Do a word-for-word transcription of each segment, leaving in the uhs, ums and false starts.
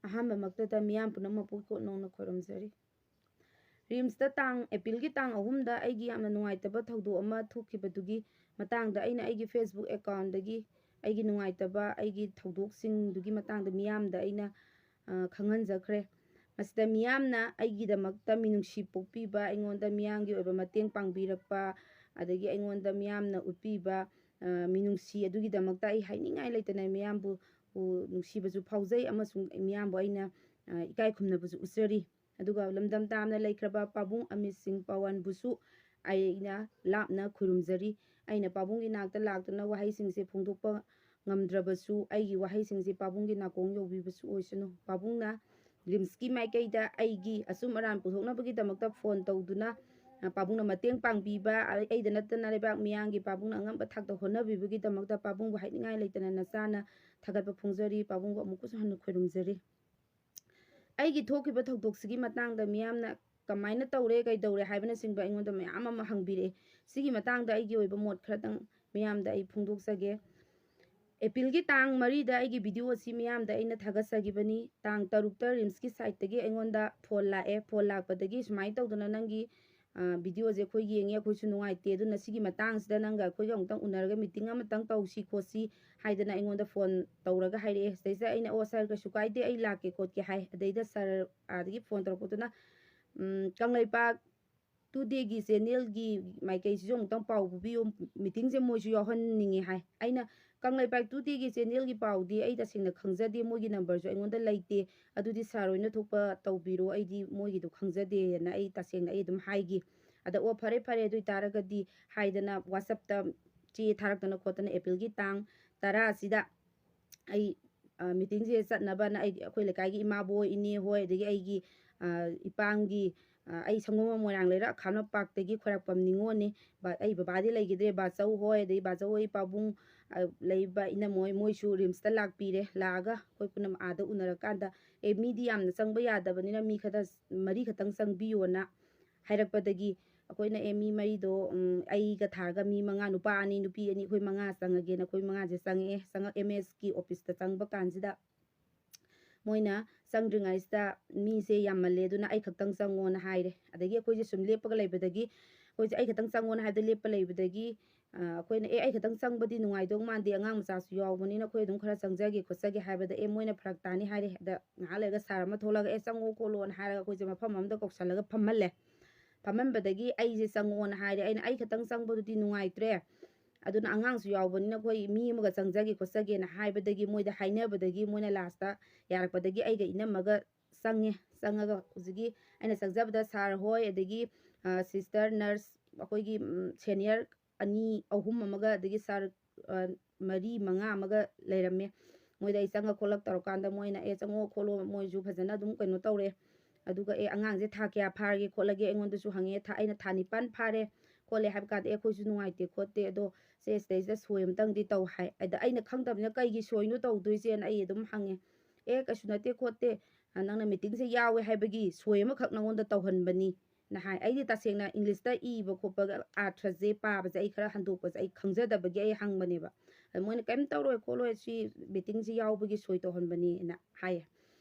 ꯑꯍꯥꯟꯕꯃꯛꯇꯗ ꯃꯤꯌꯥꯝ ꯄꯨꯝꯅꯃꯛꯄꯨ ꯏꯀꯣꯛ ꯅꯧꯅ ꯈꯣꯏꯔꯝꯖꯔꯤ꯫ ꯔꯤꯝꯁꯇ ꯇꯥꯡ, ꯑꯦꯄ꯭ꯔꯤꯜꯒꯤ ꯇꯥꯡ ꯑꯍꯨꯝꯗ ꯑꯩꯒꯤ ꯌꯥꯝꯅ ꯅꯨꯡꯉꯥꯏꯇꯕ ꯊꯧꯗꯣꯛ ꯑꯃ ꯊꯣꯛꯈꯤꯕꯗꯨꯒꯤ ꯃꯇꯥꯡꯗ ꯑꯩꯅ ꯑꯩꯒꯤ Facebook accountꯗꯒꯤ ꯑꯩꯒꯤ ꯅꯨꯡꯉꯥꯏꯇꯕ, ꯑꯩꯒꯤ ꯊꯧꯗꯣꯛꯁꯤꯡꯗꯨꯒꯤ ꯃꯇꯥꯡꯗ ꯃꯤꯌꯥꯝꯗ ꯑꯩꯅ, ꯑ, ꯈꯪꯍꯟꯖꯈ꯭ꯔꯦ꯫ ꯃꯁꯤꯗ ꯃꯤꯌꯥꯝꯅ ꯑꯩꯒꯤꯗꯃꯛꯇ ꯃꯤꯅꯨꯡꯁꯤ ꯄꯣꯛꯄꯤꯕ, ꯑꯩꯉꯣꯟꯗ ꯃꯤꯌꯥꯝꯒꯤ ꯑꯣꯏꯕ ꯃꯇꯦꯡ ꯄꯥꯡꯕꯤꯔꯛꯄ, ꯑꯗꯒꯤ ꯑꯩꯉꯣꯟꯗ ꯃꯤꯌꯥꯝꯅ ꯎꯠꯄꯤꯕ, ꯑ, ꯃꯤꯅꯨꯡꯁꯤ ꯑꯗꯨꯒꯤꯗꯃꯛꯇ ꯑꯩ ꯍꯥꯏꯅꯤꯡꯉꯥꯏ ꯂꯩꯇꯅ ꯃꯤꯌꯥꯝꯕꯨ, ꯎ, ꯅꯨꯡꯁꯤꯕꯁꯨ ꯐꯥꯎꯖꯩ, ꯑꯃꯁꯨꯡ ꯃꯤꯌꯥꯝꯕꯨ ꯑꯩꯅ, ꯑ, ꯏꯀꯥꯏ ꯈꯨꯝꯅꯕꯁꯨ ꯎꯠꯆꯔꯤ꯫ ꯑꯗꯨꯒ ꯂꯝꯗꯝ ꯇꯥꯝꯅ ꯂꯩꯈ꯭ꯔꯕ ꯄꯥꯕꯨꯡ ꯑꯃꯤꯠ ꯁꯤꯡ ꯄꯋꯥꯟꯕꯨꯁꯨ ꯑꯩꯅ ꯂꯥꯞꯅ ꯈꯨꯔꯨꯝꯖꯔꯤ꯫ ꯑꯩꯅ ꯄꯥꯕꯨꯡꯒꯤ ꯅꯥꯛꯇ ꯂꯥꯛꯇꯨꯅ ꯋꯥꯍꯩꯁꯤꯡꯁꯦ ꯐꯣꯡꯗꯣꯛꯄ ꯉꯝꯗ꯭ꯔꯕꯁꯨ, ꯑꯩꯒꯤ ꯋꯥꯍꯩꯁꯤꯡꯁꯦ ꯄꯥꯕꯨꯡꯒꯤ ꯅꯥꯀꯣꯡ ꯌꯧꯕꯤꯕꯁꯨ ꯑꯣꯏꯁꯅꯨ꯫ ꯄꯥꯕꯨꯡꯅ ꯔꯤꯝꯁꯀꯤ ꯃꯥꯏꯀꯩꯗ ꯑꯩꯒꯤ ꯑꯆꯨꯝ ꯑꯔꯥꯟ ꯄꯨꯊꯣꯛꯅꯕꯒꯤꯗꯃꯛꯇ ꯐꯣꯟ ꯇꯧꯗꯨꯅ, ꯑ, ꯄꯥꯕꯨꯡꯅ ꯃꯇꯦꯡ ꯄꯥꯡꯕꯤꯕ, ꯑ-, ꯑꯩꯗ ꯅꯠꯇꯅ ꯂꯩꯕꯥꯛ ꯃꯤꯌꯥꯝꯒꯤ ꯄꯥꯕꯨꯡꯅ ꯑꯉꯝꯕ ꯊꯥꯛꯇ ꯍꯣꯠꯅꯕꯤꯕꯒꯤꯗꯃꯛꯇ ꯄꯥꯕꯨꯡꯕꯨ ꯍꯥꯏꯅꯤꯡꯉꯥꯏ ꯂꯩꯇꯅ ꯅꯆꯥꯅ ꯊꯥꯒꯠꯄ ꯐꯣꯡꯖꯔꯤ꯫ ꯄꯥꯕꯨꯡꯕꯨ ꯑꯃꯨꯛꯀꯁꯨ ꯍꯟꯅ ꯈꯣꯏꯔꯨꯝꯖꯔꯤ꯫ ꯑꯩꯒꯤ ꯊꯣꯛꯈꯤꯕ ꯊꯧꯗꯣꯛꯁꯤꯒꯤ ꯃꯇꯥꯡꯗ ꯃꯤꯌꯥꯝꯅ ꯀꯃꯥꯏꯅ ꯇꯧꯔꯦ, ꯀꯩꯗꯧꯔꯦ ꯍꯥꯏꯕꯅꯆꯤꯡꯕ ꯑꯩꯉꯣꯟꯗ ꯃꯌꯥꯝ ꯑꯃ ꯍꯪꯕꯤꯔꯛꯑꯦ꯫ ꯁꯤꯒꯤ ꯃꯇꯥꯡꯗ ꯑꯩꯒꯤ ꯑꯣꯏꯕ ꯃꯣꯠ ꯈꯔꯇꯪ ꯃꯤꯌꯥꯝꯗ ꯑꯩ ꯐꯣꯡꯗꯣꯛꯆꯒꯦ꯫ ꯑꯦꯄ꯭ꯔꯤꯜꯒꯤ ꯇꯥꯡ ꯃꯔꯤꯗ ꯑꯩꯒꯤ video ꯑꯁꯤ ꯃꯤꯌꯥꯝꯗ ꯑꯩꯅ ꯊꯥꯒꯠꯆꯈꯤꯕꯅꯤ꯫ ꯇꯥꯡ ꯇꯔꯨꯛꯇ ꯔꯤꯝꯁꯀꯤ siteꯇꯒꯤ ꯑꯩꯉꯣꯟꯗ ꯐꯣꯟ ꯂꯥꯛꯑꯦ꯫ ꯐꯣꯟ ꯂꯥꯛꯄꯗꯒꯤ ꯁꯨꯃꯥꯏꯅ ꯇꯧꯗꯅ ꯅꯪꯒꯤ, ꯑ, videoꯁꯦ ꯑꯩꯈꯣꯏ ꯌꯦꯡꯉꯦ, ꯑꯩꯈꯣꯏꯁꯨ ꯅꯨꯡꯉꯥꯏꯇꯦ, ꯑꯗꯨꯅ ꯁꯤꯒꯤ ꯃꯇꯥꯡꯁꯤꯗ ꯅꯪꯒ ꯑꯩꯈꯣꯏꯒ ꯑꯃꯨꯛꯇꯪ ꯎꯅꯔꯒ meeting ꯑꯃꯇꯪ ꯇꯧꯁꯤ ꯈꯣꯠꯁꯤ ꯍꯥꯏꯗꯅ ꯑꯩꯉꯣꯟꯗ ꯐꯣꯟ ꯇꯧꯔꯒ ꯍꯥꯏꯔꯛꯑꯦ꯫ ꯁꯤꯗꯩꯁꯤꯗ ꯑꯩꯅ, "ꯑꯣ sir, ꯀꯩꯁꯨ ꯀꯥꯏꯗꯦ, ꯑꯩ ꯂꯥꯛꯀꯦ ꯈꯣꯠꯀꯦ" ꯍꯥꯏ꯫ ꯑꯗꯩꯗ sir ꯑꯥꯗꯒꯤ ꯐꯣꯟ ꯇꯧꯔꯛꯄꯗꯨꯅ, ꯎꯝ, "ꯀꯪꯂꯩꯄꯥꯛ Today"ꯒꯤ channelꯒꯤ ꯃꯥꯏꯀꯩꯁꯤꯁꯨ ꯑꯃꯨꯛꯇꯪ ꯄꯥꯎ ꯄꯤꯕꯤꯌꯨ, meetingꯁꯦ ꯃꯣꯏꯁꯨ ꯌꯥꯎꯍꯟꯅꯤꯡꯉꯦ ꯍꯥꯏ꯫ ꯑꯩꯅ, "ꯀꯪꯂꯩꯄꯥꯛ Todayꯒꯤ channelꯒꯤ ꯄꯥꯎꯗꯤ ꯑꯩ ꯇꯁꯦꯡꯅ ꯈꯪꯖꯗꯦ, ꯃꯣꯏꯒꯤ numberꯁꯨ ꯑꯩꯉꯣꯟꯗ ꯂꯩꯇꯦ, ꯑꯗꯨꯗꯤ sir ꯍꯣꯏꯅ ꯊꯣꯛꯄ ꯇꯧꯕꯤꯔꯣ, ꯑꯩꯗꯤ ꯃꯣꯏꯒꯤꯗꯣ ꯈꯪꯖꯗꯦꯅ" ꯑꯩ ꯇꯁꯦꯡꯅ ꯑꯩ ꯑꯗꯨꯝ ꯍꯥꯏꯈꯤ꯫ ꯑꯗ, "ꯑꯣ, ꯐꯔꯦ, ꯐꯔꯦ, ꯑꯗꯨ ꯑꯣꯏꯇꯥꯔꯒꯗꯤ" ꯍꯥꯏꯗꯅ WhatsAppꯇ ꯆꯦ ꯊꯥꯔꯛꯇꯅ ꯈꯣꯠꯇꯅ ꯑꯦꯄ꯭ꯔꯤꯜꯒꯤ ꯇꯥꯡ ꯇꯔꯥ ꯑꯁꯤꯗ ꯑꯩ, ꯑ, meetingꯁꯦ ꯆꯠꯅꯕꯅ ꯑꯩꯗꯤ ꯑꯩꯈꯣꯏ ꯂꯩꯀꯥꯏꯒꯤ ꯏꯃꯥꯕꯣꯏ, ꯏꯅꯦ ꯍꯣꯏ, ꯑꯗꯒꯤ ꯑꯩꯒꯤ, ꯑ, ꯏꯄꯥꯝꯒꯤ, ꯑ, ꯑꯩ ꯁꯪꯒꯣꯝꯕꯝ ꯃꯣꯏꯔꯥꯡ ꯂꯩꯔꯛ ꯈꯥꯝꯅ ꯄꯥꯛꯇꯒꯤ ꯈꯣꯏꯔꯥꯛꯄꯝ ꯅꯤꯉꯣꯜꯅꯤ꯫ ꯕꯥ-, ꯑꯩ ꯕꯕꯥꯗꯤ ꯂꯩꯈꯤꯗ꯭ꯔꯦ, ꯕꯥꯆꯧ ꯍꯣꯏ, ꯑꯗꯒꯤ ꯕꯥꯆꯧ ꯍꯣꯏ ꯄꯥꯕꯨꯡ, ꯑ, ꯂꯩꯕ ꯏꯅꯝꯃꯣꯏ, ꯃꯣꯏꯁꯨ ꯔꯤꯝꯁꯇ ꯂꯥꯛꯄꯤꯔꯦ꯫ ꯂꯥꯛꯑꯒ ꯑꯩꯈꯣꯏ ꯄꯨꯝꯅꯃꯛ ꯑꯥꯗ ꯎꯅꯔꯀꯥꯟꯗ, "ꯑꯦ, ꯃꯤꯗꯤ ꯌꯥꯝꯅ ꯆꯪꯕ ꯌꯥꯗꯕꯅꯤꯅ ꯃꯤ ꯈꯔ ꯃꯔꯤ ꯈꯛꯇꯪ ꯆꯪꯕꯤꯌꯣꯅ" ꯍꯥꯏꯔꯛꯄꯗꯒꯤ ꯑꯩꯈꯣꯏꯅ, "ꯑꯦ, ꯃꯤ ꯃꯔꯤꯗꯣ, ꯎꯝ, ꯑꯩꯒ ꯊꯥꯔꯒ ꯃꯤ ꯃꯉꯥ, ꯅꯨꯄꯥ ꯑꯅꯤ, ꯅꯨꯄꯤ ꯑꯅꯤ, ꯑꯩꯈꯣꯏ ꯃꯉꯥ ꯆꯪꯉꯒꯦꯅ" ꯑꯩꯈꯣꯏ ꯃꯉꯥꯁꯦ ꯆꯪꯉꯛꯑꯦ꯫ ꯆꯪꯉꯛ-, MSꯀꯤ officeꯇ ꯆꯪꯕ ꯀꯥꯟꯁꯤꯗ ꯃꯣꯏꯅ ꯆꯪꯗ꯭ꯔꯤꯉꯩꯁꯤꯗ ꯃꯤꯁꯦ ꯌꯥꯝꯃꯜꯂꯦ, ꯑꯗꯨꯅ ꯑꯩ ꯈꯛꯇꯪ ꯆꯪꯉꯣꯅ ꯍꯥꯏꯔꯦ꯫ ꯑꯗꯒꯤ ꯑꯩꯈꯣꯏꯁꯦ ꯁꯨꯝ ꯂꯦꯞꯄꯒ ꯂꯩꯕꯗꯒꯤ, ꯑꯩꯈꯣꯏꯁꯦ ꯑꯩ ꯈꯛꯇꯪ ꯆꯪꯉꯣꯅ ꯍꯥꯏꯕꯗ ꯂꯦꯞꯄ ꯂꯩꯕꯗꯒꯤ, ꯑ, ꯑꯩꯈꯣꯏꯅ "ꯑꯦ, ꯑꯩ ꯈꯛꯇꯪ ꯆꯪꯕꯗꯤ ꯅꯨꯡꯉꯥꯏꯗꯧ ꯃꯥꯟꯗꯦ, ꯑꯉꯥꯡ ꯃꯆꯥꯁꯨ ꯌꯥꯎꯕꯅꯤꯅ ꯑꯩꯈꯣꯏ ꯑꯗꯨꯝ ꯈꯔ ꯆꯪꯖꯒꯦ ꯈꯣꯠꯆꯒꯦ" ꯍꯥꯏꯕꯗ, "ꯑꯦ, ꯃꯣꯏꯅ ꯐꯔꯛ ꯇꯥꯅꯤ" ꯍꯥꯏꯔꯦ꯫ ꯑꯗ ꯉꯥꯏꯍꯥꯛ ꯂꯩꯔꯒ ꯁꯥꯔ ꯑꯃ ꯊꯣꯛꯂꯛꯑꯒ, "ꯑꯦ, ꯆꯪꯉꯣ ꯈꯣꯠꯂꯣꯅ" ꯍꯥꯏꯔꯒ ꯑꯩꯈꯣꯏꯁꯦ ꯃꯐꯝ ꯑꯃꯗ ꯀꯧꯁꯜꯂꯒ ꯐꯝꯍꯜꯂꯦ꯫ ꯐꯝꯍꯟꯕꯗꯒꯤ ꯑꯩꯁꯦ ꯆꯪꯉꯣꯅ ꯍꯥꯏꯔꯦ꯫ ꯑꯩꯅ "ꯑꯩ ꯈꯛꯇꯪ ꯆꯪꯕꯗꯨꯗꯤ ꯅꯨꯡꯉꯥꯏꯇ꯭ꯔꯦ, ꯑꯗꯨꯅ ꯑꯉꯥꯡꯁꯨ ꯌꯥꯎꯕꯅꯤꯅ ꯑꯩꯈꯣꯏ ꯃꯤ ꯑꯃꯒ ꯆꯪꯖꯒꯦ ꯈꯣꯠꯆꯒꯦꯅ" ꯍꯥꯏꯕꯗꯒꯤ, ꯃꯣꯏꯗ ꯍꯥꯏꯅꯕꯗꯒꯤ, ꯃꯣꯏꯅ ꯂꯥꯁꯇ ꯌꯥꯔꯛꯄꯗꯒꯤ ꯑꯩꯒ ꯏꯅꯝꯃꯒ ꯆꯪꯉꯦ꯫ ꯆꯪꯉꯒ ꯍꯧꯖꯤꯛꯀꯤ ꯑꯩꯅ ꯆꯪꯖꯕꯗ ꯁꯥꯔ ꯍꯣꯏ, ꯑꯗꯒꯤ, ꯑ, ꯁꯤꯁꯇꯔ ꯅꯔꯁ, ꯑꯩꯈꯣꯏꯒꯤ, ꯎꯝ, ꯁꯦꯅꯤꯌꯔ ꯑꯅꯤ ꯑꯍꯨꯝ ꯑꯃꯒ, ꯑꯗꯒꯤ ꯁꯥꯔ, ꯑ, ꯃꯔꯤ ꯃꯉꯥ ꯑꯃꯒ ꯂꯩꯔꯝꯃꯦ꯫ ꯃꯣꯏꯗ ꯑꯩ ꯆꯪꯉ ꯈꯣꯠꯂꯛ ꯇꯧꯔꯀꯥꯟꯗ ꯃꯣꯏꯅ "ꯑꯦ, ꯆꯪꯉꯣ ꯈꯣꯠꯂꯣ", ꯃꯣꯏꯁꯨ ꯐꯖꯅ ꯑꯗꯨꯝ ꯀꯩꯅꯣ ꯇꯧꯔꯦ꯫ ꯑꯗꯨꯒ "ꯑꯦ, ꯑꯉꯥꯡꯁꯦ ꯊꯥ ꯀꯌꯥ ꯐꯥꯔꯒꯦ ꯈꯣꯠꯂꯒꯦ?" ꯑꯩꯉꯣꯟꯗꯁꯨ ꯍꯪꯉꯦ꯫ ꯊꯥ-, ꯑꯩꯅ "ꯊꯥ ꯅꯤꯄꯥꯟ ꯐꯥꯔꯦ ꯈꯣꯠꯂꯦ" ꯍꯥꯏꯕ ꯀꯥꯟꯗ, "ꯑꯦ, ꯑꯩꯈꯣꯏꯁꯨ ꯅꯨꯡꯉꯥꯏꯇꯦ ꯈꯣꯠꯇꯦ, ꯑꯗꯣ ꯆꯦ, ꯁꯤꯗꯩꯁꯤꯗ ꯁꯣꯏ ꯑꯃꯇꯪꯗꯤ ꯇꯧ" ꯍꯥꯏ꯫ ꯑꯗ ꯑꯩꯅ ꯈꯪꯗꯕꯅꯤꯅ "ꯀꯩꯒꯤ ꯁꯣꯏꯅꯣ ꯇꯧꯗꯣꯏꯁꯦꯅ" ꯑꯩ ꯑꯗꯨꯝ ꯍꯪꯉꯦ꯫ "ꯑꯦ, ꯀꯩꯁꯨ ꯅꯠꯇꯦ ꯈꯣꯠꯇꯦ, ꯑ, ꯅꯪꯅ ꯃꯤꯇꯤꯡꯁꯦ ꯌꯥꯎꯋꯦ ꯍꯥꯏꯕꯒꯤ ꯁꯣꯏ ꯑꯃꯈꯛ ꯅꯉꯣꯟꯗ ꯇꯧꯍꯟꯕꯅꯤ" ꯅ ꯍꯥꯏ꯫ ꯑꯩꯗꯤ ꯇꯁꯦꯡꯅ ꯏꯪꯂꯤꯁꯇ ꯏꯕ ꯈꯣꯠꯄꯒ ꯑꯥꯔꯊꯁꯦ ꯄꯥꯕꯁꯦ ꯑꯩ ꯈꯔ ꯍꯟꯗꯣꯛꯄꯁꯦ ꯑꯩ ꯈꯪꯖꯗꯕꯒꯤ ꯑꯩ ꯍꯪꯕꯅꯦꯕ꯫ ꯑꯗ ꯃꯣꯏꯅ "ꯀꯩꯝ ꯇꯧꯔꯣꯏ ꯈꯣꯠꯂꯣꯏ, ꯁꯤ ꯃꯤꯇꯤꯡꯁꯦ ꯌꯥꯎꯕꯒꯤ ꯁꯣꯏ ꯇꯧꯍꯟꯕꯅꯤꯅ" ꯍꯥꯏꯌꯦ꯫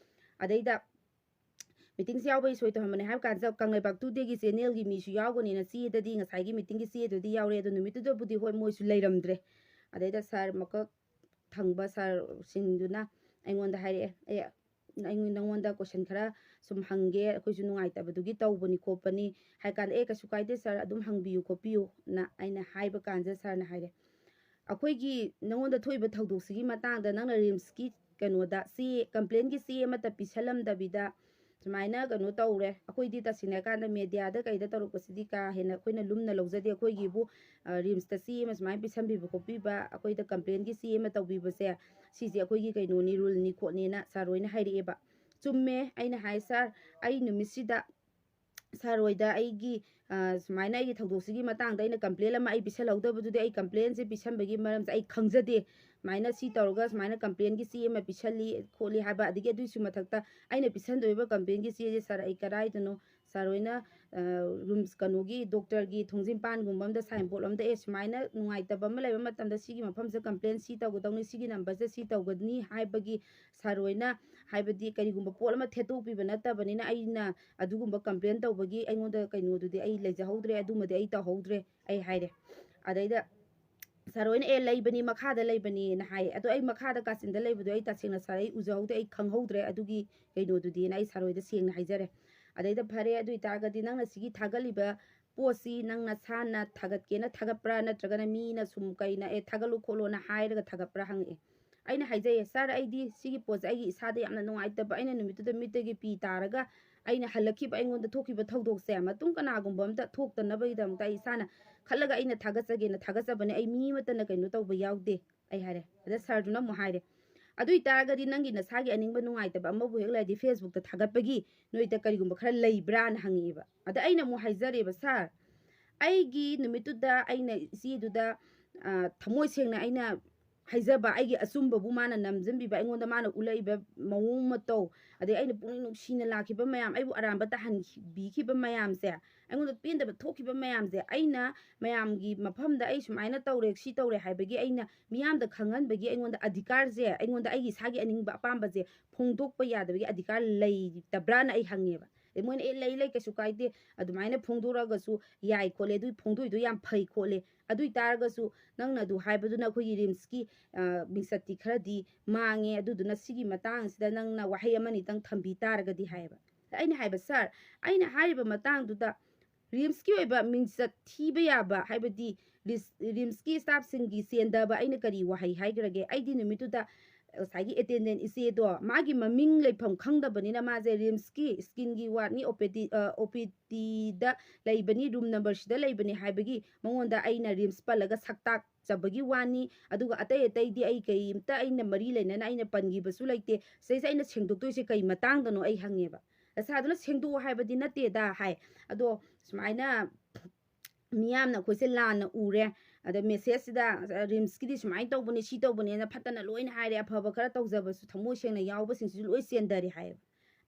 ꯑꯗꯩꯗ ꯃꯤꯇꯤꯡꯁꯦ ꯌꯥꯎꯕꯒꯤ ꯁꯣꯏ ꯇꯧꯍꯟꯕꯅꯦ ꯍꯥꯏꯕ ꯀꯥꯟꯁꯤꯗ ꯀꯪꯂꯩꯄꯥꯛ ꯇꯨꯗꯦꯒꯤ ꯆꯦꯅꯦꯜꯒꯤ ꯃꯤꯁꯨ ꯌꯥꯎꯒꯅꯤꯅ ꯆꯦꯗꯗꯤ, ꯉꯁꯥꯏꯒꯤ ꯃꯤꯇꯤꯡꯒꯤ ꯆꯦꯗꯨꯗꯤ ꯌꯥꯎꯔꯦ, ꯑꯗꯣ ꯅꯨꯃꯤꯠꯇꯨꯗꯕꯨꯗꯤ ꯍꯣꯏ ꯃꯣꯏꯁꯨ ꯂꯩꯔꯝꯗ꯭ꯔꯦ꯫ ꯑꯗꯩꯗ ꯁꯥꯔ ꯃꯀꯛ ꯊꯪꯕ ꯁꯥꯔꯁꯤꯡꯗꯨꯅ ꯑꯩꯉꯣꯟꯗ ꯍꯥꯏꯔꯛꯑꯦ, "ꯑꯦ, ꯑꯩ ꯅꯉꯣꯟꯗ ꯀꯣꯏꯁꯟ ꯈꯔ ꯁꯨꯝ ꯍꯪꯒꯦ, ꯑꯩꯈꯣꯏꯁꯨ ꯅꯨꯡꯉꯥꯏꯇꯕꯗꯨꯒꯤ ꯇꯧꯕꯅꯤ ꯈꯣꯠꯄꯅꯤ" ꯍꯥꯏ ꯀꯥꯟꯗ, "ꯑꯦ, ꯀꯩꯁꯨ ꯀꯥꯏꯗꯦ ꯁꯥꯔ, ꯑꯗꯨꯝ ꯍꯪꯕꯤꯌꯨ ꯈꯣꯠꯄꯤꯌꯨꯅ" ꯑꯩꯅ ꯍꯥꯏꯕ ꯀꯥꯟꯁꯤꯗ ꯁꯥꯔꯅ ꯍꯥꯏꯔꯦ, "ꯑꯩꯈꯣꯏꯒꯤ ꯅꯉꯣꯟꯗ ꯊꯣꯛꯏꯕ ꯊꯧꯗꯣꯛꯁꯤꯒꯤ ꯃꯇꯥꯡꯗ ꯅꯪꯅ ꯔꯤꯝꯁꯀꯤ ꯀꯩꯅꯣꯗ ꯆꯦ, ꯀꯝꯄ꯭ꯂꯦꯟꯒꯤ ꯆꯦ ꯑꯃꯠꯇ ꯄꯤꯁꯜꯂꯝꯗꯕꯤꯗ ꯁꯨꯃꯥꯏꯅ ꯀꯩꯅꯣ ꯇꯧꯔꯦ꯫ ꯑꯩꯈꯣꯏꯗꯤ ꯇꯁꯦꯡꯅ ꯍꯥꯏꯔꯀꯥꯟꯗ ꯃꯦꯗꯤꯌꯥꯗ ꯀꯩꯗ ꯇꯧꯔꯛꯄꯁꯤꯗꯤ ꯀꯥ ꯍꯦꯟꯅ ꯑꯩꯈꯣꯏꯅ ꯂꯨꯝꯅ ꯂꯧꯖꯗꯦ꯫ ꯑꯩꯈꯣꯏꯒꯤꯕꯨ, ꯑ, ꯔꯤꯝꯁꯇ ꯆꯦ ꯑꯃ ꯁꯨꯃꯥꯏꯅ ꯄꯤꯁꯟꯕꯤꯕ ꯈꯣꯠꯄꯤꯕ, ꯑꯩꯈꯣꯏꯗ ꯀꯝꯄ꯭ꯂꯦꯟꯒꯤ ꯆꯦ ꯑꯃ ꯇꯧꯕꯤꯕꯁꯦ, ꯁꯤꯁꯦ ꯑꯩꯈꯣꯏꯒꯤ ꯀꯩꯅꯣꯅꯤ, ꯔꯨꯜꯅꯤ ꯈꯣꯠꯅꯤꯅ" ꯁꯥꯔ ꯍꯣꯏꯅ ꯍꯥꯏꯔꯛꯑꯦꯕ꯫ ꯆꯨꯝꯃꯦ, ꯑꯩꯅ ꯍꯥꯏ, "ꯁꯥꯔ, ꯑꯩ ꯅꯨꯃꯤꯠꯁꯤꯗ ꯁꯥꯔ ꯍꯣꯏꯗ ꯑꯩꯒꯤ, ꯑ, ꯁꯨꯃꯥꯏꯅ ꯑꯩꯒꯤ ꯊꯧꯗꯣꯛꯁꯤꯒꯤ ꯃꯇꯥꯡꯗ ꯑꯩꯅ ꯀꯝꯄ꯭ꯂꯦꯟ ꯑꯃ ꯑꯩ ꯄꯤꯁꯜꯍꯧꯗꯕꯗꯨꯗꯤ ꯑꯩ ꯀꯝꯄ꯭ꯂꯦꯟꯁꯦ ꯄꯤꯁꯟꯕꯒꯤ ꯃꯔꯝꯁꯦ ꯑꯩ ꯈꯪꯖꯗꯦ꯫ ꯁꯨꯃꯥꯏꯅ ꯁꯤ ꯇꯧꯔꯒ ꯁꯨꯃꯥꯏꯅ ꯀꯝꯄ꯭ꯂꯦꯟꯒꯤ ꯆꯦ ꯑꯃ ꯄꯤꯁꯜꯂꯤ ꯈꯣꯠꯂꯤ ꯍꯥꯏꯕ, ꯑꯗꯒꯤ ꯑꯗꯨꯒꯤꯁꯨ ꯃꯊꯛꯇ ꯑꯩꯅ ꯄꯤꯁꯟꯗꯣꯔꯤꯕ ꯀꯝꯄ꯭ꯂꯦꯟꯒꯤ ꯆꯦꯁꯦ ꯁꯥꯔ ꯑꯩ ꯀꯗꯥꯏꯗꯅꯣ, ꯁꯥꯔ ꯍꯣꯏꯅ ꯔꯨꯝꯁ ꯀꯩꯅꯣꯒꯤ ꯗꯣꯛꯇꯔꯒꯤ ꯊꯣꯡꯖꯤꯟꯄꯥꯟꯒꯨꯝꯕ ꯑꯝꯗ ꯁꯥꯏꯟ ꯕꯣꯔꯗ ꯑꯝꯗ ꯑꯦ ꯁꯨꯃꯥꯏꯅ ꯅꯨꯡꯉꯥꯏꯇꯕ ꯑꯃ ꯂꯩꯕ ꯃꯇꯝꯗ ꯁꯤꯒꯤ ꯃꯐꯝꯁꯤꯗ ꯀꯝꯄ꯭ꯂꯦꯟ ꯁꯤ ꯇꯧꯒꯗꯧꯅꯤ, ꯁꯤꯒꯤ ꯅꯝꯕꯔꯁꯤꯗ ꯁꯤ ꯇꯧꯒꯅꯤ ꯍꯥꯏꯕꯒꯤ ꯁꯥꯔ ꯍꯣꯏꯅ ꯍꯥꯏꯕꯗꯤ ꯀꯔꯤꯒꯨꯝꯕ ꯄꯣꯠ ꯑꯃ ꯊꯦꯠꯇꯣꯛꯄꯤꯕ ꯅꯠꯇꯕꯅꯤꯅ ꯑꯩꯅ ꯑꯗꯨꯒꯨꯝꯕ ꯀꯝꯄ꯭ꯂꯦꯟ ꯇꯧꯕꯒꯤ ꯑꯩꯉꯣꯟꯗ ꯀꯩꯅꯣꯗꯨꯗꯤ ꯑꯩ ꯂꯩꯖꯍꯧꯗ꯭ꯔꯦ, ꯑꯗꯨꯃꯗꯤ ꯑꯩ ꯇꯧꯍꯧꯗ꯭ꯔꯦ ꯑꯩ ꯍꯥꯏꯔꯦ꯫ ꯑꯗꯩꯗ ꯁꯥꯔ ꯍꯣꯏꯅ ꯑꯦ ꯂꯩꯕꯅꯤ ꯃꯈꯥꯗ ꯂꯩꯕꯅꯤꯅ ꯍꯥꯏ꯫ ꯑꯗꯣ ꯑꯩ ꯃꯈꯥꯗ ꯀꯥꯆꯤꯟꯗ ꯂꯩꯕꯗꯣ ꯑꯩ ꯇꯁꯦꯡꯅ ꯁꯥꯔ ꯑꯩ ꯎꯖꯍꯧꯗꯦ, ꯑꯩ ꯈꯪꯍꯧꯗ꯭ꯔꯦ ꯑꯗꯨꯒꯤ ꯀꯩꯅꯣꯗꯨꯗꯤꯅ ꯑꯩ ꯁꯥꯔ ꯍꯣꯏꯗ ꯁꯦꯡꯅ ꯍꯥꯏꯖꯔꯦ꯫ ꯑꯗꯩꯗ ꯐꯔꯦ ꯑꯗꯨ ꯑꯣꯏꯇꯥꯔꯒꯗꯤ ꯅꯪꯅ ꯁꯤꯒꯤ ꯊꯥꯒꯠꯂꯤꯕ ꯄꯣꯠꯁꯤ ꯅꯪ ꯅꯁꯥꯅ ꯊꯥꯒꯠꯀꯦꯅ ꯊꯥꯒꯠꯄ꯭ꯔꯥ ꯅꯠꯇ꯭ꯔꯒꯅ ꯃꯤꯅ ꯁꯨꯝ ꯀꯩꯅ ꯑꯦ ꯊꯥꯒꯠꯂꯨ ꯈꯣꯠꯂꯣꯅ ꯍꯥꯏꯔꯒ ꯊꯥꯒꯠꯄ꯭ꯔꯥ ꯍꯪꯉꯛꯑꯦ꯫ ꯑꯩꯅ ꯍꯥꯏꯖꯩꯌꯦ ꯁꯥꯔ ꯑꯩꯗꯤ ꯁꯤꯒꯤ ꯄꯣꯠꯁꯦ ꯑꯩꯒꯤ ꯏꯁꯥꯗ ꯌꯥꯝꯅ ꯅꯨꯡꯉꯥꯏꯇꯕ ꯑꯩꯅ ꯅꯨꯃꯤꯠꯇꯨꯗ ꯃꯤꯠꯇꯒꯤ ꯄꯤ ꯇꯥꯔꯒ ꯑꯩꯅ ꯍꯜꯂꯛꯈꯤꯕ ꯑꯩꯉꯣꯟꯗ ꯊꯣꯛꯈꯤꯕ ꯊꯧꯗꯣꯛꯁꯦ ꯃꯇꯨꯡ ꯀꯅꯥꯒꯨꯝꯕ ꯑꯝꯇ ꯊꯣꯛꯇꯅꯕꯒꯤꯗꯃꯛꯇ ꯑꯩ ꯏꯁꯥꯅ ꯈꯜꯂꯒ ꯑꯩꯅ ꯊꯥꯒꯠꯆꯒꯦꯅ ꯊꯥꯒꯠꯆꯕꯅꯦ, ꯑꯩ ꯃꯤ ꯑꯃꯠꯇꯅ ꯀꯩꯅꯣ ꯇꯧꯕ ꯌꯥꯎꯗꯦ ꯑꯩ ꯍꯥꯏꯔꯦ꯫ ꯑꯗ ꯁꯥꯔꯗꯨꯅ ꯑꯃꯨꯛ ꯍꯥꯏꯔꯦ ꯑꯗꯨ ꯑꯣꯏꯇꯥꯔꯒꯗꯤ ꯅꯪꯒꯤ ꯅꯁꯥꯒꯤ ꯑꯅꯤꯡꯕ ꯅꯨꯡꯉꯥꯏꯇꯕ ꯑꯃꯕꯨ ꯍꯦꯛ ꯂꯩꯔꯗꯤ ꯐꯦꯁꯕꯨꯛꯇ ꯊꯥꯒꯠꯄꯒꯤ ꯅꯣꯏꯗ ꯀꯔꯤꯒꯨꯝꯕ ꯈꯔ ꯂꯩꯕ꯭ꯔꯥꯅ ꯍꯪꯉꯛꯑꯦꯕ꯫ ꯑꯗ ꯑꯩꯅ ꯑꯃꯨꯛ ꯍꯥꯏꯖꯔꯦꯕ ꯁꯥꯔ ꯑꯩꯒꯤ ꯅꯨꯃꯤꯠꯇꯨꯗ ꯑꯩꯅ ꯏꯆꯦꯗꯨꯗ ꯊꯃꯣꯏ ꯁꯦꯡꯅ ꯑꯩꯅ ꯍꯥꯏꯖꯕ ꯑꯩꯒꯤ ꯑꯆꯨꯝꯕꯕꯨ ꯃꯥꯅ ꯅꯝꯁꯤꯟꯕꯤꯕ ꯑꯩꯉꯣꯟꯗ ꯃꯥꯅ ꯎꯠꯂꯛꯏꯕ ꯃꯑꯣꯡ ꯃꯇꯧ ꯑꯗꯩ ꯑꯩꯅ ꯄꯨꯛꯅꯤꯡ ꯅꯨꯡꯁꯤꯅ ꯂꯥꯛꯈꯤꯕ ꯃꯌꯥꯝ ꯑꯩꯕꯨ ꯑꯔꯥꯟꯕ ꯇꯥꯍꯟꯕꯤꯈꯤꯕ ꯃꯌꯥꯝꯁꯦ ꯑꯩꯉꯣꯟꯗ ꯄꯦꯟꯗꯕ ꯊꯣꯛꯈꯤꯕ ꯃꯌꯥꯝꯁꯦ ꯑꯩꯅ ꯃꯌꯥꯝꯒꯤ ꯃꯐꯝꯗ ꯑꯩ ꯁꯨꯃꯥꯏꯅ ꯇꯧꯔꯦ ꯁꯤ ꯇꯧꯔꯦ ꯍꯥꯏꯕꯒꯤ ꯑꯩꯅ ꯃꯤꯌꯥꯝꯗ ꯈꯪꯍꯟꯕꯒꯤ ꯑꯩꯉꯣꯟꯗ ꯑꯙꯤꯀꯥꯔꯁꯦ ꯑꯩꯉꯣꯟꯗ ꯑꯩꯒꯤ ꯏꯁꯥꯒꯤ ꯑꯅꯤꯡꯕ ꯑꯄꯥꯝꯕꯁꯦ ꯐꯣꯡꯗꯣꯛꯄ ꯌꯥꯗꯕꯒꯤ ꯑꯙꯤꯀꯥꯔ ꯂꯩꯇꯕ꯭ꯔꯥꯅ ꯑꯩ ꯍꯪꯉꯦꯕ꯫ ꯑꯗꯩ ꯃꯣꯏꯅ ꯑꯦ ꯂꯩ ꯂꯩ ꯀꯩꯁꯨ ꯀꯥꯏꯗꯦ ꯑꯗꯨꯃꯥꯏꯅ ꯐꯣꯡꯗꯣꯔꯛꯑꯒꯁꯨ ꯌꯥꯏ ꯈꯣꯠꯂꯦ ꯑꯗꯨꯏ ꯐꯣꯡꯗꯣꯛꯏꯗꯣ ꯌꯥꯝ ꯐꯩ ꯈꯣꯠꯂꯦ꯫ ꯑꯗꯨ ꯑꯣꯏꯇꯥꯔꯒꯁꯨ ꯅꯪꯅ ꯑꯗꯨ ꯍꯥꯏꯕꯗꯨꯅ ꯑꯩꯈꯣꯏꯒꯤ ꯔꯤꯝꯁꯀꯤ ꯃꯤꯡꯆꯠꯇꯤ ꯈꯔꯗꯤ ꯃꯥꯡꯉꯦ꯫ ꯑꯗꯨꯗꯨꯅ ꯁꯤꯒꯤ ꯃꯇꯥꯡꯁꯤꯗ ꯅꯪꯅ ꯋꯥꯍꯩ ꯑꯃꯅꯤꯇꯪ ꯊꯝꯕꯤ ꯇꯥꯔꯒꯗꯤ ꯍꯥꯏꯌꯦꯕ꯫ ꯑꯩꯅ ꯍꯥꯏꯕ ꯁꯥꯔ ꯑꯩꯅ ꯍꯥꯏꯔꯤꯕ ꯃꯇꯥꯡꯗꯨꯗ ꯔꯤꯝꯁꯀꯤ ꯑꯣꯏꯕ ꯃꯤꯡꯆꯠ ꯊꯤꯕ ꯌꯥꯕ ꯍꯥꯏꯕꯗꯤ ꯔꯤꯝꯁꯀꯤ ꯁ꯭ꯇꯥꯐꯁꯤꯡꯒꯤ ꯆꯦꯟꯗꯕ ꯑꯩꯅ ꯀꯔꯤ ꯋꯥꯍꯩ ꯍꯥꯏꯈ꯭ꯔꯒꯦ? ꯑꯩꯗꯤ ꯅꯨꯃꯤꯠꯇꯨꯗ ꯉꯁꯥꯏꯒꯤ ꯑꯦꯇꯦꯟꯗꯦꯟ ꯏꯆꯦꯗꯣ ꯃꯥꯒꯤ ꯃꯃꯤꯡ ꯂꯩꯐꯝ ꯈꯪꯗꯕꯅꯤꯅ ꯃꯥꯁꯦ ꯔꯤꯝꯁꯀꯤ ꯁ꯭ꯀꯤꯟꯒꯤ ꯋꯥꯔꯗꯅꯤ ꯑꯣ ꯄꯤ ꯗꯤ ꯑꯣ ꯄꯤ ꯗꯤꯗ ꯂꯩꯕꯅꯤ ꯔꯨꯝ ꯅꯝꯕꯔꯁꯤꯗ ꯂꯩꯕꯅꯤ ꯍꯥꯏꯕꯒꯤ ꯃꯉꯣꯟꯗ ꯑꯩꯅ ꯔꯤꯝꯁ ꯄꯜꯂꯒ ꯁꯛꯇꯥꯛꯆꯕꯒꯤ ꯋꯥꯅꯤ꯫ ꯑꯗꯨꯒ ꯑꯇꯩ ꯑꯇꯩꯗꯤ ꯑꯩ ꯀꯩꯝꯇ ꯑꯩꯅ ꯃꯔꯤ ꯂꯩꯅꯅ ꯑꯩꯅ ꯄꯟꯈꯤꯕꯁꯨ ꯂꯩꯇꯦ꯫ ꯁꯤꯗꯩꯁꯤꯗ ꯑꯩꯅ ꯁꯦꯡꯗꯣꯛꯇꯣꯏꯁꯦ ꯀꯩ ꯃꯇꯥꯡꯗꯅꯣ ꯑꯩ ꯍꯪꯉꯦꯕ꯫ ꯅꯁꯥꯗꯨꯅ ꯁꯦꯡꯗꯣꯛꯑꯣ ꯍꯥꯏꯕꯗꯤ ꯅꯠꯇꯦꯗ ꯍꯥꯏ꯫ ꯑꯗꯣ ꯁꯨꯃꯥꯏꯅ ꯃꯤꯌꯥꯝꯅ ꯑꯩꯈꯣꯏꯁꯦ ꯂꯥꯟꯅ ꯎꯔꯦ꯫ ꯑꯗ ꯃꯦꯁꯦꯖꯁꯤꯗ ꯔꯤꯝꯁꯀꯤꯗꯤ ꯁꯨꯃꯥꯏꯅ ꯇꯧꯕꯅꯤ, ꯁꯤ ꯇꯧꯕꯅꯦꯅ ꯐꯠꯇꯅ ꯂꯣꯏꯅ ꯍꯥꯏꯔꯦ꯫ ꯑꯐꯕ ꯈꯔ ꯇꯧꯖꯕꯁꯨ ꯊꯃꯣꯏ ꯁꯦꯡꯅ ꯌꯥꯎꯕꯁꯤꯡꯁꯤꯁꯨ ꯂꯣꯏ ꯆꯦꯟꯊꯔꯦ ꯍꯥꯏꯌꯦꯕ꯫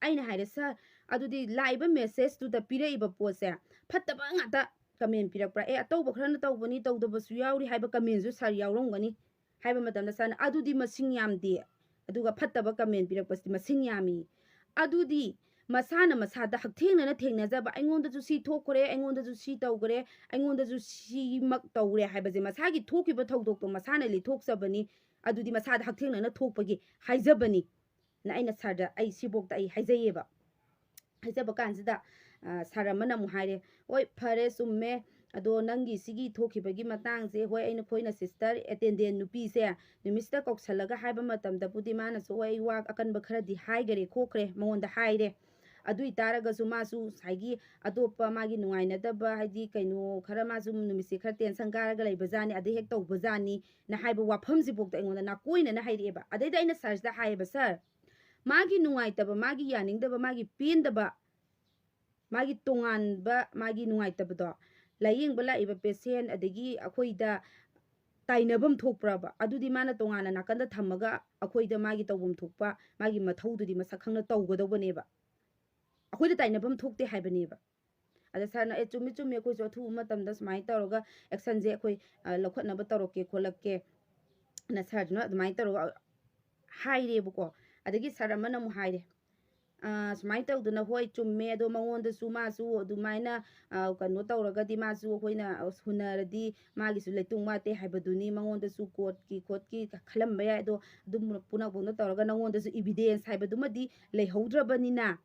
ꯑꯩꯅ ꯍꯥꯏꯔꯦ, "ꯁꯥꯔ, ꯑꯗꯨꯗꯤ ꯂꯥꯛꯏꯕ ꯃꯦꯁꯦꯖꯇꯨꯗ ꯄꯤꯔꯛꯏꯕ ꯄꯣꯠꯁꯦ ꯐꯠꯇꯕ ꯉꯥꯛꯇ ꯀꯃꯦꯟ ꯄꯤꯔꯛꯄ꯭ꯔꯥ? ꯑꯦ, ꯑꯇꯧꯕ ꯈꯔꯅ ꯇꯧꯕꯅꯤ, ꯇꯧꯗꯕꯁꯨ ꯌꯥꯎꯔꯤ" ꯍꯥꯏꯕ ꯀꯃꯦꯟꯁꯨ ꯁꯥꯔ ꯌꯥꯎꯔꯝꯒꯅꯤ꯫ ꯍꯥꯏꯕ ꯃꯇꯝꯗ ꯁꯥꯔꯅ, "ꯑꯗꯨꯗꯤ ꯃꯁꯤꯡ ꯌꯥꯝꯗꯦ, ꯑꯗꯨꯒ ꯐꯠꯇꯕ ꯀꯃꯦꯟ ꯄꯤꯔꯛꯄꯁꯤꯗꯤ ꯃꯁꯤꯡ ꯌꯥꯝꯃꯤ"꯫ ꯑꯗꯨꯗꯤ ꯃꯁꯥꯅ ꯃꯁꯥꯗ ꯍꯛꯊꯦꯡꯅꯅ ꯊꯦꯡꯅꯖꯕ, "ꯑꯩꯉꯣꯟꯗꯁꯨ ꯁꯤ ꯊꯣꯛꯈ꯭ꯔꯦ, ꯑꯩꯉꯣꯟꯗꯁꯨ ꯁꯤ ꯇꯧꯈ꯭ꯔꯦ, ꯑꯩꯉꯣꯟꯗꯁꯨ ꯁꯤꯃꯛ ꯇꯧꯔꯦ" ꯍꯥꯏꯕꯁꯦ, ꯃꯁꯥꯒꯤ ꯊꯣꯛꯈꯤꯕ ꯊꯧꯗꯣꯛꯇꯣ ꯃꯁꯥꯅ ꯂꯤꯊꯣꯛꯆꯕꯅꯤ꯫ ꯑꯗꯨꯗꯤ ꯃꯁꯥꯗ ꯍꯛꯊꯦꯡꯅꯅ ꯊꯣꯛꯄꯒꯤ ꯍꯥꯏꯖꯕꯅꯤ꯫ ꯅ ꯑꯩꯅ ꯁꯥꯔꯗ ꯑꯩ ꯁꯤꯐꯧꯗ ꯑꯩ ꯍꯥꯏꯖꯩꯌꯦꯕ꯫ ꯍꯥꯏꯖꯕ ꯀꯥꯟꯁꯤꯗ, ꯑ, ꯁꯥꯔ ꯑꯃꯅ ꯑꯃꯨꯛ ꯍꯥꯏꯔꯦ, "ꯍꯣꯏ, ꯐꯔꯦ, ꯆꯨꯝꯃꯦ꯫ ꯑꯗꯣ ꯅꯪꯒꯤ ꯁꯤꯒꯤ ꯊꯣꯛꯈꯤꯕꯒꯤ ꯃꯇꯥꯡꯁꯦ, ꯍꯣꯏ, ꯑꯩꯅ, ꯑꯩꯈꯣꯏꯅ ꯁꯤꯁꯇꯔ ꯑꯦꯇꯦꯟꯗꯦꯟ ꯅꯨꯄꯤꯁꯦ ꯅꯨꯃꯤꯠꯁꯤꯗ ꯀꯧꯁꯜꯂꯒ ꯍꯥꯏꯕ ꯃꯇꯝꯗꯕꯨꯗꯤ ꯃꯥꯅꯁꯨ, ꯍꯣꯏ, ꯑꯩ ꯋꯥ ꯑꯀꯟꯕ ꯈꯔꯗꯤ ꯍꯥꯏꯈꯔꯦ ꯈꯣꯠꯈ꯭ꯔꯦ, ꯃꯉꯣꯟꯗ ꯍꯥꯏꯔꯦ꯫ ꯑꯗꯨ ꯑꯣꯏ ꯇꯥꯔꯒꯁꯨ ꯃꯥꯁꯨ ꯉꯁꯥꯏꯒꯤ ꯑꯇꯣꯞꯄ ꯃꯥꯒꯤ ꯅꯨꯡꯉꯥꯏꯅꯗꯕ, ꯍꯥꯏꯗꯤ ꯀꯩꯅꯣ ꯈꯔ, ꯃꯥꯁꯨ ꯅꯨꯃꯤꯠꯁꯦ ꯈꯔ ꯇꯦꯟꯁꯟ ꯀꯥꯔꯒ ꯂꯩꯕꯖꯥꯠꯅꯤ, ꯑꯗꯩ ꯍꯦꯛ ꯇꯧꯕꯖꯥꯠꯅꯤ"ꯅ ꯍꯥꯏꯕ ꯋꯥꯐꯝꯁꯤꯐꯥꯎꯗ ꯑꯩꯉꯣꯟꯗ ꯅꯥꯀꯣꯏꯅꯅ ꯍꯥꯏꯔꯛꯑꯦꯕ꯫ ꯑꯗꯩꯗ ꯑꯩꯅ ꯁꯥꯔꯁꯤꯗ ꯍꯥꯏꯌꯦꯕ, "ꯁꯥꯔ, ꯃꯥꯒꯤ ꯅꯨꯡꯉꯥꯏꯇꯕ, ꯃꯥꯒꯤ ꯌꯥꯅꯤꯡꯗꯕ, ꯃꯥꯒꯤ ꯄꯦꯟꯗꯕ, ꯃꯥꯒꯤ ꯇꯣꯉꯥꯟꯕ ꯃꯥꯒꯤ ꯅꯨꯡꯉꯥꯏꯇꯕꯗꯣ ꯂꯥꯏꯌꯦꯡꯕ ꯂꯥꯛꯏꯕ ꯄꯦꯁꯦꯟ ꯑꯗꯒꯤ ꯑꯩꯈꯣꯏꯗ ꯇꯥꯏꯅꯐꯝ ꯊꯣꯛꯄ꯭ꯔꯕ? ꯑꯗꯨꯗꯤ ꯃꯥꯅ ꯇꯣꯉꯥꯟꯅ ꯅꯥꯀꯟꯗ ꯊꯝꯃꯒ ꯑꯩꯈꯣꯏꯗ ꯃꯥꯒꯤ ꯇꯧꯐꯝ ꯊꯣꯛꯄ, ꯃꯥꯒꯤ ꯃꯊꯧꯗꯨꯗꯤ ꯃꯁꯛ ꯈꯪꯅ ꯇꯧꯒꯗꯧꯕꯅꯦꯕ꯫ ꯑꯩꯈꯣꯏꯗ ꯇꯥꯏꯅꯐꯝ ꯊꯣꯛꯇꯦ ꯍꯥꯏꯕꯅꯦꯕ"꯫ ꯑꯗ ꯁꯥꯔꯅ, "ꯑꯦ, ꯆꯨꯝꯃꯤ, ꯆꯨꯝꯃꯤ, ꯑꯩꯈꯣꯏꯁꯨ ꯑꯊꯨꯕ ꯃꯇꯝꯗ ꯁꯨꯃꯥꯏꯅ ꯇꯧꯔꯒ ꯑꯦꯛꯁꯟꯁꯦ ꯑꯩꯈꯣꯏ, ꯑ, ꯂꯧꯈꯠꯅꯕ ꯇꯧꯔꯛꯀꯦ ꯈꯣꯠꯂꯛꯀꯦ"ꯅ ꯁꯥꯔꯗꯨꯅ ꯑꯗꯨꯃꯥꯏꯅ ꯇꯧꯔꯒ ꯍꯥꯏꯔꯦꯕꯀꯣ꯫ ꯑꯗꯒꯤ ꯁꯥꯔ ꯑꯃꯅ ꯑꯃꯨꯛ ꯍꯥꯏꯔꯦ, ꯑ, ꯁꯨꯃꯥꯏꯅ ꯇꯧꯗꯅ, "ꯍꯣꯏ, ꯆꯨꯝꯃꯦ, ꯑꯗꯣ ꯃꯉꯣꯟꯗꯁꯨ ꯃꯥꯁꯨ ꯑꯗꯨꯃꯥꯏꯅ, ꯑ, ꯀꯩꯅꯣ ꯇꯧꯔꯒꯗꯤ ꯃꯥꯁꯨ ꯑꯩꯈꯣꯏꯅ ꯍꯨꯟꯅꯔꯗꯤ ꯃꯥꯒꯤꯁꯨ ꯂꯩꯇꯨꯡ ꯋꯥꯠꯇꯦ ꯍꯥꯏꯕꯗꯨꯅꯤ, ꯃꯉꯣꯟꯗꯁꯨ ꯀꯣꯔꯠꯀꯤ ꯈꯣꯠꯀꯤ ꯈꯜꯂꯝꯕ ꯌꯥꯏ, ꯑꯗꯣ ꯑꯗꯨꯝ ꯄꯨꯝꯅꯃꯛꯇ ꯇꯧꯔꯒ ꯅꯉꯣꯟꯗꯁꯨ ꯏꯕꯤꯗꯦꯟꯁ ꯍꯥꯏꯕꯗꯨꯃꯗꯤ ꯂꯩꯍꯧꯗ꯭ꯔꯕꯅꯤꯅ,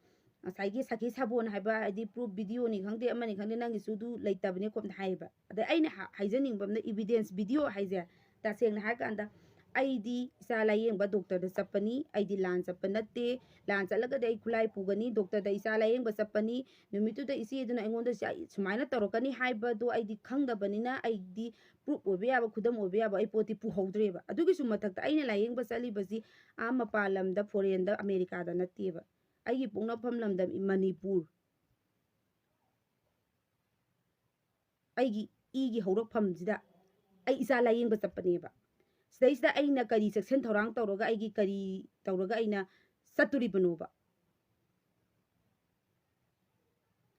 ꯉꯁꯥꯏꯒꯤ ꯁꯥꯈꯤ ꯁꯥꯕꯣꯟ ꯍꯥꯏꯕ, ꯍꯥꯏꯗꯤ ꯄ꯭ꯔꯨꯐ ꯚꯤꯗꯤꯑꯣꯅꯤ ꯈꯪꯗꯦ, ꯑꯃꯅꯤ ꯈꯪꯗꯦ, ꯅꯪꯒꯤꯁꯨ ꯑꯗꯨ ꯂꯩꯇꯕꯅꯦ" ꯈꯣꯠꯅ ꯍꯥꯏꯌꯦꯕ꯫ ꯑꯗꯩ ꯑꯩꯅ ꯍꯥ-, ꯍꯥꯏꯖꯅꯤꯡꯕ ꯑꯃꯅ, ꯏꯕꯤꯗꯦꯟꯁ ꯚꯤꯗꯤꯑꯣ ꯍꯥꯏꯁꯦ, ꯇꯁꯦꯡꯅ ꯍꯥꯏꯔꯀꯥꯟꯗ, ꯑꯩꯗꯤ ꯏꯆꯥ ꯂꯥꯏꯌꯦꯡꯕ ꯗꯣꯛꯇꯔꯗ ꯆꯠꯄꯅꯤ, ꯑꯩꯗꯤ ꯂꯥꯟ ꯆꯠꯄ ꯅꯠꯇꯦ, ꯂꯥꯟ ꯆꯠꯂꯒꯗꯤ ꯑꯩ ꯈꯨꯠꯂꯥꯏ ꯄꯨꯒꯅꯤ, ꯗꯣꯛꯇꯔꯗ ꯏꯆꯥ ꯂꯥꯏꯌꯦꯡꯕ ꯆꯠꯄꯅꯤ, ꯅꯨꯃꯤꯠꯇꯨꯗ ꯏꯆꯦꯗꯨꯅ ꯑꯩꯉꯣꯟꯗ ꯁꯤ-, ꯁꯨꯃꯥꯏꯅ ꯇꯧꯔꯛꯀꯅꯤ ꯍꯥꯏꯕꯗꯣ ꯑꯩꯗꯤ ꯈꯪꯗꯕꯅꯤꯅ, ꯑꯩꯗꯤ ꯄ꯭ꯔꯨꯐ ꯑꯣꯏꯕ ꯌꯥꯕ, ꯈꯨꯗꯝ ꯑꯣꯏꯕ ꯌꯥꯕ ꯑꯩ ꯄꯣꯠꯇꯤ ꯄꯨꯍꯧꯗ꯭ꯔꯦꯕ꯫ ꯑꯗꯨꯒꯤꯁꯨ ꯃꯊꯛꯇ ꯑꯩꯅ ꯂꯥꯏꯌꯦꯡꯕ ꯆꯠꯂꯤꯕꯁꯤ ꯑꯥ ꯃꯄꯥꯟ ꯂꯝꯗ, ꯐꯣꯔꯦꯟꯗ, ꯑꯃꯦꯔꯤꯀꯥꯗ ꯅꯠꯇꯦꯕ꯫ ꯑꯩꯒꯤ ꯄꯣꯛꯅꯐꯝ ꯂꯝꯗꯝ ꯃꯅꯤꯄꯨꯔ꯫ ꯑꯩꯒꯤ ꯏꯒꯤ ꯍꯧꯔꯛꯐꯝꯁꯤꯗ ꯑꯩ ꯏꯆꯥ ꯂꯥꯏꯌꯦꯡꯕ ꯆꯠꯄꯅꯦꯕ꯫ ꯁꯤꯗꯩꯁꯤꯗ ꯑꯩꯅ ꯀꯔꯤ ꯆꯦꯛꯁꯤꯟ ꯊꯧꯔꯥꯡ ꯇꯧꯔꯒ, ꯑꯩꯒꯤ ꯀꯔꯤ ꯇꯧꯔꯒ ꯑꯩꯅ ꯆꯠꯇꯣꯔꯤꯕꯅꯣꯕ?